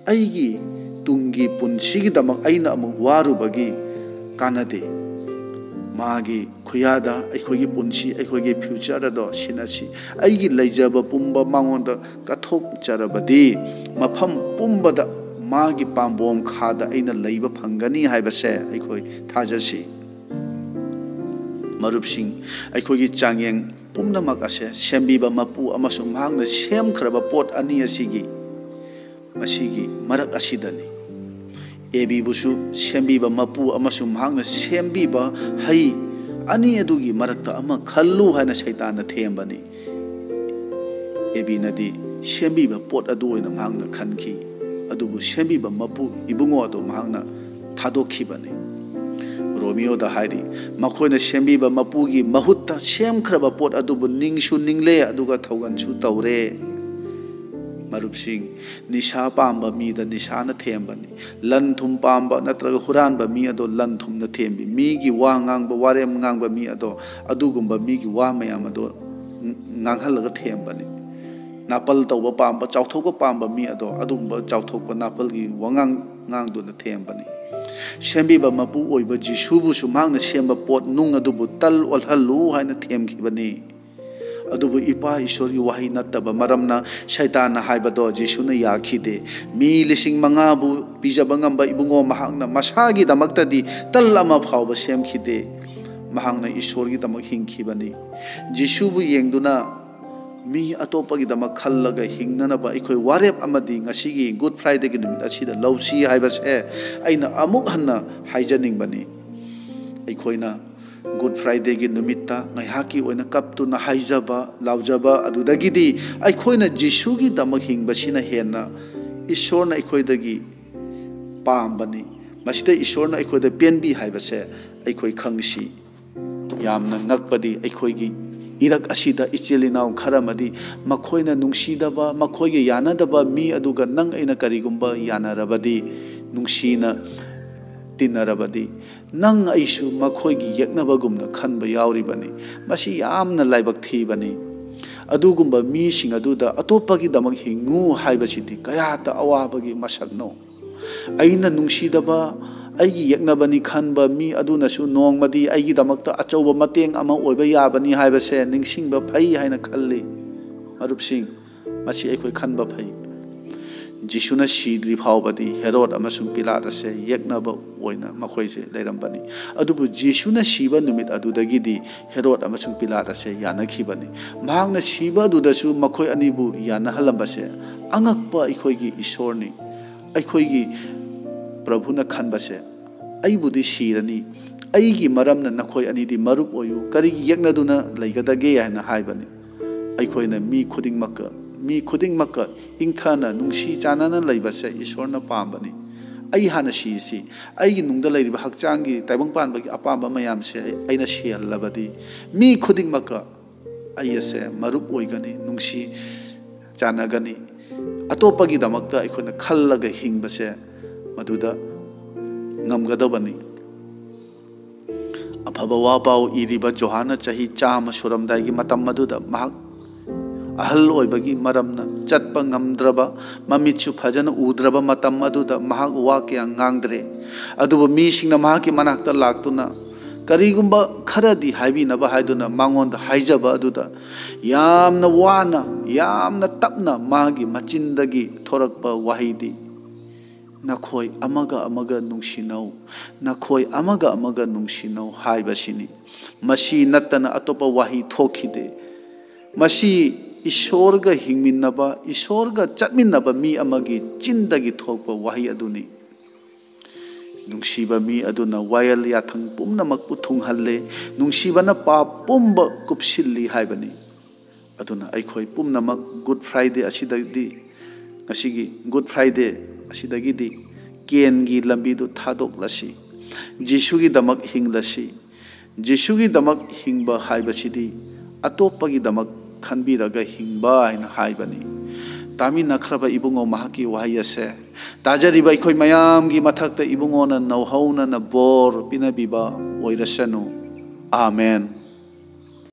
ꯑꯩꯒꯤ ꯇꯨꯡꯒꯤ ꯄꯨꯟꯁꯤꯒꯤꯗꯃꯛ ꯑꯩꯅ ꯑꯃꯨꯛ ꯋꯥꯔꯨꯕꯒꯤ ꯀꯥꯟꯅꯗꯦ꯫ ꯃꯥꯒꯤ ꯈꯨꯌꯥꯗ ꯑꯩꯈꯣꯏꯒꯤ ꯄꯨꯟꯁꯤ, ꯑꯩꯈꯣꯏꯒꯤ ꯐ꯭ꯌꯨꯆꯔ ꯑꯗꯣ ꯁꯤꯟꯅꯁꯤ꯫ ꯑꯩꯒꯤ ꯂꯩꯖꯕ ꯄꯨꯝꯕ ꯃꯉꯣꯟꯗ ꯀꯠꯊꯣꯛꯆꯔꯕꯗꯤ, ꯃꯐꯝ ꯄꯨꯝꯕꯗ ꯃꯥꯒꯤ ꯄꯥꯝꯕꯣꯝ ꯈꯥꯗ ꯑꯩꯅ ꯂꯩꯕ ꯐꯪꯒꯅꯤ ꯍꯥꯏꯕꯁꯦ ꯑꯩꯈꯣꯏ ꯊꯥꯖꯁꯤ꯫ ꯃꯔꯨꯞꯁꯤꯡ, ꯑꯩꯈꯣꯏꯒꯤ ꯆꯥꯡꯌꯦꯡ ꯄꯨꯝꯅꯃꯛ ꯑꯁꯦ ꯁꯦꯝꯕꯤꯕ ꯃꯄꯨ ꯑꯃꯁꯨꯡ ꯃꯍꯥꯛꯅ ꯁꯦꯝꯈ꯭ꯔꯕ ꯄꯣꯠ ꯑꯅꯤ ꯑꯁꯤꯒꯤ, ꯃꯁꯤꯒꯤ ꯃꯔꯛ ꯑꯁꯤꯗꯅꯤ꯫ ꯑꯦꯕꯤꯕꯨꯁꯨ ꯁꯦꯝꯕꯤꯕ ꯃꯄꯨ ꯑꯃꯁꯨꯡ ꯃꯍꯥꯛꯅ ꯁꯦꯝꯕꯤꯕ ꯍꯩ ꯑꯅꯤ ꯑꯗꯨꯒꯤ ꯃꯔꯛꯇ ꯑꯃ ꯈꯜꯂꯨ ꯍꯥꯏꯅ ꯁꯩꯇꯥꯟꯅ ꯊꯦꯝꯕꯅꯤ꯫ ꯑꯦꯕꯤꯅꯗꯤ ꯁꯦꯝꯕꯤꯕ ꯄꯣꯠ ꯑꯗꯨ ꯑꯣꯏꯅ ꯃꯍꯥꯛꯅ ꯈꯟꯈꯤ, ꯑꯗꯨꯕꯨ ꯁꯦꯝꯕꯤꯕ ꯃꯄꯨ ꯏꯕꯨꯡꯉꯣ ꯑꯗꯨ ꯃꯍꯥꯛꯅ ꯊꯥꯗꯣꯛꯈꯤꯕꯅꯤ꯫ ꯔꯣꯃꯤꯌꯣꯗ ꯍꯥꯏꯔꯤ, ꯃꯈꯣꯏꯅ ꯁꯦꯝꯕꯤꯕ ꯃꯄꯨꯒꯤ ꯃꯍꯨꯠꯇ ꯁꯦꯝꯈ꯭ꯔꯕ ꯄꯣꯠ ꯑꯗꯨꯕꯨ ꯅꯤꯡꯁꯨ ꯅꯤꯡꯂꯦ, ꯑꯗꯨꯒ ꯊꯧꯒꯟꯁꯨ ꯇꯧꯔꯦ꯫ ꯃꯔꯨꯞꯁꯤꯡ, ꯅꯤꯁꯥ ꯄꯥꯝꯕ ꯃꯤꯗ ꯅꯤꯁꯥꯅ ꯊꯦꯝꯕꯅꯤ꯫ ꯂꯟ ꯊꯨꯝ ꯄꯥꯝꯕ ꯅꯠꯇ꯭ꯔꯒ ꯍꯨꯔꯥꯟꯕ ꯃꯤ ꯑꯗꯣ ꯂꯟ ꯊꯨꯝꯅ ꯊꯦꯝꯕꯤ꯫ ꯃꯤꯒꯤ ꯋꯥ ꯉꯥꯡꯕ, ꯋꯥꯔꯦꯝ ꯉꯥꯡꯕ ꯃꯤ ꯑꯗꯣ, ꯑꯗꯨꯒꯨꯝꯕ ꯃꯤꯒꯤ ꯋꯥ ꯃꯌꯥꯝ ꯑꯗꯣ ꯉꯥꯡꯍꯜꯂꯒ ꯊꯦꯝꯕꯅꯤ꯫ ꯅꯥꯄꯜ ꯇꯧꯕ ꯄꯥꯝꯕ, ꯆꯥꯎꯊꯣꯛꯄ ꯄꯥꯝꯕ ꯃꯤ ꯑꯗꯣ ꯑꯗꯨꯒꯨꯝꯕ ꯆꯥꯎꯊꯣꯛꯄ ꯅꯥꯄꯜꯒꯤ ꯋꯥꯉꯥꯡ ꯉꯥꯡꯗꯨꯅ ꯊꯦꯝꯕꯅꯤ꯫ ꯁꯦꯝꯕꯤꯕ ꯃꯄꯨ ꯑꯣꯏꯕ ꯖꯤꯁꯨꯕꯨꯁꯨ ꯃꯍꯥꯛꯅ ꯁꯦꯝꯕ ꯄꯣꯠ ꯅꯨꯡ ꯑꯗꯨꯕꯨ ꯇꯜ ꯑꯣꯜꯍꯜꯂꯨ ꯍꯥꯏꯅ ꯊꯦꯝꯈꯤꯕꯅꯤ꯫ ꯑꯗꯨꯕꯨ ꯏꯄꯥ ꯏꯁꯣꯔꯒꯤ ꯋꯥꯍꯩ ꯅꯠꯇꯕ ꯃꯔꯝꯅ ꯁꯩꯇꯥꯟꯅ ꯍꯥꯏꯕꯗꯣ ꯖꯤꯁꯨꯅ ꯌꯥꯈꯤꯗꯦ꯫ ꯃꯤ ꯂꯤꯁꯤꯡ ꯃꯉꯥꯕꯨ ꯄꯤꯖꯕ ꯉꯝꯕ ꯏꯕꯨꯡꯉꯣ ꯃꯍꯥꯛꯅ ꯃꯁꯥꯒꯤꯗꯃꯛꯇꯗꯤ ꯇꯜ ꯑꯃ ꯐꯥꯎꯕ ꯁꯦꯝꯈꯤꯗꯦ꯫ ꯃꯍꯥꯛꯅ ꯏꯁꯣꯔꯒꯤꯗꯃꯛ ꯍꯤꯡꯈꯤꯕꯅꯤ꯫ ꯖꯤꯁꯨꯕꯨ ꯌꯦꯡꯗꯨꯅ ꯃꯤ ꯑꯇꯣꯞꯄꯒꯤꯗꯃꯛ ꯈꯜꯂꯒ ꯍꯤꯡꯅꯅꯕ ꯑꯩꯈꯣꯏ ꯋꯥꯔꯦꯞ ꯑꯃꯗꯤ ꯉꯁꯤꯒꯤ Good Fridayꯒꯤ ꯅꯨꯃꯤꯠ ꯑꯁꯤꯗ ꯂꯧꯁꯤ ꯍꯥꯏꯕꯁꯦ ꯑꯩꯅ ꯑꯃꯨꯛ ꯍꯟꯅ ꯍꯥꯏꯖꯅꯤꯡꯕꯅꯤ꯫ ꯑꯩꯈꯣꯏꯅ Good Fridayꯒꯤ ꯅꯨꯃꯤꯠꯇ ꯉꯥꯏꯍꯥꯛꯀꯤ ꯑꯣꯏꯅ ꯀꯞꯇꯨꯅ ꯍꯥꯏꯖꯕ ꯂꯥꯎꯖꯕ ꯑꯗꯨꯗꯒꯤꯗꯤ ꯑꯩꯈꯣꯏꯅ ꯖꯤꯁꯨꯒꯤꯗꯃꯛ ꯍꯤꯡꯕꯁꯤꯅ ꯍꯦꯟꯅ ꯏꯁꯣꯔꯅ ꯑꯩꯈꯣꯏꯗꯒꯤ ꯄꯥꯝꯕꯅꯤ꯫ ꯃꯁꯤꯗ ꯏꯁꯣꯔꯅ ꯑꯩꯈꯣꯏꯗ ꯄꯦꯟꯕꯤ ꯍꯥꯏꯕꯁꯦ ꯑꯩꯈꯣꯏ ꯈꯪꯁꯤ꯫ ꯌꯥꯝꯅ ꯉꯛꯄꯗꯤ ꯑꯩꯈꯣꯏꯒꯤ ꯏꯔꯛ ꯑꯁꯤꯗ ꯏꯆꯤꯜ ꯏꯅꯥꯎ ꯈꯔ ꯑꯃꯗꯤ ꯃꯈꯣꯏꯅ ꯅꯨꯡꯁꯤꯗꯕ, ꯃꯈꯣꯏꯒ ꯌꯥꯅꯗꯕ ꯃꯤ ꯑꯗꯨꯒ ꯅꯪ ꯑꯩꯅ ꯀꯔꯤꯒꯨꯝꯕ ꯌꯥꯅꯔꯕꯗꯤ, ꯅꯨꯡꯁꯤꯅ ꯇꯤꯟꯅꯔꯕꯗꯤ, ꯅꯪ ꯑꯩꯁꯨ ꯃꯈꯣꯏꯒꯤ ꯌꯦꯛꯅꯕꯒꯨꯝꯅ ꯈꯟꯕ ꯌꯥꯎꯔꯤꯕꯅꯤ꯫ ꯃꯁꯤ ꯌꯥꯝꯅ ꯂꯥꯏꯕꯛ ꯊꯤꯕꯅꯤ꯫ ꯑꯗꯨꯒꯨꯝꯕ ꯃꯤꯁꯤꯡ ꯑꯗꯨꯗ ꯑꯇꯣꯞꯄꯒꯤꯗꯃꯛ ꯍꯤꯡꯉꯨ ꯍꯥꯏꯕꯁꯤꯗꯤ ꯀꯌꯥꯗ ꯑꯋꯥꯕꯒꯤ ꯃꯁꯛꯅꯣ꯫ ꯑꯩꯅ ꯅꯨꯡꯁꯤꯗꯕ, ꯑꯩꯒꯤ ꯌꯦꯛꯅꯕꯅꯤ ꯈꯟꯕ ꯃꯤ ꯑꯗꯨꯅꯁꯨ ꯅꯣꯡꯃꯗꯤ ꯑꯩꯒꯤꯗꯃꯛꯇ ꯑꯆꯧꯕ ꯃꯇꯦꯡ ꯑꯃ ꯑꯣꯏꯕ ꯌꯥꯕꯅꯤ ꯍꯥꯏꯕꯁꯦ ꯅꯤꯡꯁꯤꯡꯕ ꯐꯩ ꯍꯥꯏꯅ ꯈꯜꯂꯤ꯫ ꯃꯔꯨꯞꯁꯤꯡ, ꯃꯁꯤ ꯑꯩꯈꯣꯏ ꯈꯟꯕ ꯐꯩ꯫ ꯖꯤꯁꯨꯅ ꯁꯤꯗ꯭ꯔꯤ ꯐꯥꯎꯕꯗꯤ ꯍꯦꯔꯣꯗ ꯑꯃꯁꯨꯡ ꯄꯤꯂꯥꯠ ꯑꯁꯦ ꯌꯦꯛꯅꯕ ꯑꯣꯏꯅ ꯃꯈꯣꯏꯁꯦ ꯂꯩꯔꯝꯕꯅꯤ꯫ ꯑꯗꯨꯕꯨ ꯖꯤꯁꯨꯅ ꯁꯤꯕ ꯅꯨꯃꯤꯠ ꯑꯗꯨꯗꯒꯤꯗꯤ ꯍꯦꯔꯣꯗ ꯑꯃꯁꯨꯡ ꯄꯤꯂꯥꯠ ꯑꯁꯦ ꯌꯥꯅꯈꯤꯕꯅꯤ꯫ ꯃꯍꯥꯛꯅ ꯁꯤꯕ ꯑꯗꯨꯗꯁꯨ ꯃꯈꯣꯏ ꯑꯅꯤꯕꯨ ꯌꯥꯅꯍꯜꯂꯝꯕꯁꯦ ꯑꯉꯛꯄ ꯑꯩꯈꯣꯏꯒꯤ ꯏꯁꯣꯔꯅꯤ꯫ ꯑꯩꯈꯣꯏꯒꯤ ꯄ꯭ꯔꯚꯨꯅ ꯈꯟꯕꯁꯦ, "ꯑꯩꯕꯨꯗꯤ ꯁꯤꯔꯅꯤ, ꯑꯩꯒꯤ ꯃꯔꯝꯅ ꯅꯈꯣꯏ ꯑꯅꯤꯗꯤ ꯃꯔꯨꯞ ꯑꯣꯏꯌꯨ, ꯀꯔꯤꯒꯤ ꯌꯦꯛꯅꯗꯨꯅ ꯂꯩꯒꯗꯒꯦ?" ꯍꯥꯏꯅ ꯍꯥꯏꯕꯅꯤ꯫ ꯑꯩꯈꯣꯏꯅ ꯃꯤ ꯈꯨꯗꯤꯡꯃꯛꯀ, ꯃꯤ ꯈꯨꯗꯤꯡꯃꯛꯀ ꯏꯪꯊꯅ ꯅꯨꯡꯁꯤ ꯆꯥꯟꯅꯅ ꯂꯩꯕꯁꯦ ꯏꯁꯣꯔꯅ ꯄꯥꯝꯕꯅꯤ꯫ ꯑꯩ ꯍꯥꯟꯅ ꯁꯤꯁꯤ, ꯑꯩꯒꯤ ꯅꯨꯡꯗ ꯂꯩꯔꯤꯕ ꯍꯛꯆꯥꯡꯒꯤ ꯇꯥꯏꯕꯪ ꯄꯥꯟꯕꯒꯤ ꯑꯄꯥꯝꯕ ꯃꯌꯥꯝꯁꯦ ꯑꯩꯅ ꯁꯤꯍꯜꯂꯕꯗꯤ, ꯃꯤ ꯈꯨꯗꯤꯡꯃꯛꯀ ꯑꯩ ꯑꯁꯦ ꯃꯔꯨꯞ ꯑꯣꯏꯒꯅꯤ, ꯅꯨꯡꯁꯤ ꯆꯥꯟꯅꯒꯅꯤ꯫ ꯑꯇꯣꯞꯄꯒꯤꯗꯃꯛꯇ ꯑꯩꯈꯣꯏꯅ ꯈꯜꯂꯒ ꯍꯤꯡꯕꯁꯦ ꯃꯗꯨꯗ ꯉꯝꯒꯗꯕꯅꯤ꯫ ꯑꯐꯕ ꯋꯥ ꯄꯥꯎ ꯏꯔꯤꯕ ꯖꯣꯍꯥꯟꯅ ꯆꯍꯤ ꯆꯥꯝꯃ ꯁꯨꯔꯝꯗꯥꯏꯒꯤ ꯃꯇꯝ ꯑꯗꯨꯗ ꯃꯍꯥꯛ ꯑꯍꯜ ꯑꯣꯏꯕꯒꯤ ꯃꯔꯝꯅ ꯆꯠꯄ ꯉꯝꯗ꯭ꯔꯕ, ꯃꯃꯤꯠꯁꯨ ꯐꯖꯅ ꯎꯗ꯭ꯔꯕ ꯃꯇꯝ ꯑꯗꯨꯗ ꯃꯍꯥꯛ ꯋꯥ ꯀꯌꯥ ꯉꯥꯡꯗ꯭ꯔꯦ꯫ ꯑꯗꯨꯕꯨ ꯃꯤꯁꯤꯡꯅ ꯃꯍꯥꯛꯀꯤ ꯃꯅꯥꯛꯇ ꯂꯥꯛꯇꯨꯅ ꯀꯔꯤꯒꯨꯝꯕ ꯈꯔꯗꯤ ꯍꯥꯏꯕꯤꯅꯕ ꯍꯥꯏꯗꯨꯅ ꯃꯉꯣꯟꯗ ꯍꯥꯏꯖꯕ ꯑꯗꯨꯗ ꯌꯥꯝꯅ ꯋꯥꯅ, ꯌꯥꯝꯅ ꯇꯞꯅ ꯃꯥꯒꯤ ꯃꯆꯤꯟꯗꯒꯤ ꯊꯣꯔꯛꯄ ꯋꯥꯍꯩꯗꯤ, "ꯅꯈꯣꯏ ꯑꯃꯒ ꯑꯃꯒ ꯅꯨꯡꯁꯤꯅꯧ, ꯅꯈꯣꯏ ꯑꯃꯒ ꯑꯃꯒ ꯅꯨꯡꯁꯤꯅꯧ" ꯍꯥꯏꯕꯁꯤꯅꯤ꯫ ꯃꯁꯤ ꯅꯠꯇꯅ ꯑꯇꯣꯞꯄ ꯋꯥꯍꯩ ꯊꯣꯛꯈꯤꯗꯦ꯫ ꯃꯁꯤ ꯏꯁꯣꯔꯒ ꯍꯤꯡꯃꯤꯟꯅꯕ, ꯏꯁꯣꯔꯒ ꯆꯠꯃꯤꯟꯅꯕ ꯃꯤ ꯑꯃꯒꯤ ꯆꯤꯟꯗꯒꯤ ꯊꯣꯛꯄ ꯋꯥꯍꯩ ꯑꯗꯨꯅꯤ꯫ ꯅꯨꯡꯁꯤꯕ ꯃꯤ ꯑꯗꯨꯅ ꯋꯥꯌꯦꯜ ꯌꯥꯊꯪ ꯄꯨꯝꯅꯃꯛꯄꯨ ꯊꯨꯡꯍꯜꯂꯦ, ꯅꯨꯡꯁꯤꯕꯅ ꯄꯥꯞ ꯄꯨꯝꯕ ꯀꯨꯞꯁꯤꯜꯂꯤ ꯍꯥꯏꯕꯅꯤ꯫ ꯑꯗꯨꯅ ꯑꯩꯈꯣꯏ ꯄꯨꯝꯅꯃꯛ Good Friday ꯑꯁꯤꯗꯒꯤꯗꯤ, ꯉꯁꯤꯒꯤ Good Friday ꯑꯁꯤꯗꯒꯤꯗꯤ ꯀꯦꯟꯒꯤ ꯂꯝꯕꯤꯗꯨ ꯊꯥꯗꯣꯛꯂꯁꯤ, ꯖꯤꯁꯨꯒꯤꯗꯃꯛ ꯍꯤꯡꯂꯁꯤ꯫ ꯖꯤꯁꯨꯒꯤꯗꯃꯛ ꯍꯤꯡꯕ ꯍꯥꯏꯕꯁꯤꯗꯤ ꯑꯇꯣꯞꯄꯒꯤꯗꯃꯛ ꯈꯟꯕꯤꯔꯒ ꯍꯤꯡꯕ ꯍꯥꯏꯅ ꯍꯥꯏꯕꯅꯤ꯫ ꯇꯥꯃꯤꯟꯅꯈ꯭ꯔꯕ ꯏꯕꯨꯡꯉꯣ, ꯃꯍꯥꯛꯀꯤ ꯋꯥꯍꯩ ꯑꯁꯦ ꯇꯥꯖꯔꯤꯕ ꯑꯩꯈꯣꯏ ꯃꯌꯥꯝꯒꯤ ꯃꯊꯛꯇ ꯏꯕꯨꯡꯉꯣꯅ ꯅꯧꯍꯧꯅꯅ ꯕꯣꯔ ꯄꯤꯅꯕꯤꯕ ꯑꯣꯏꯔꯁꯅꯨ꯫ ꯑꯥꯃꯦꯟ꯫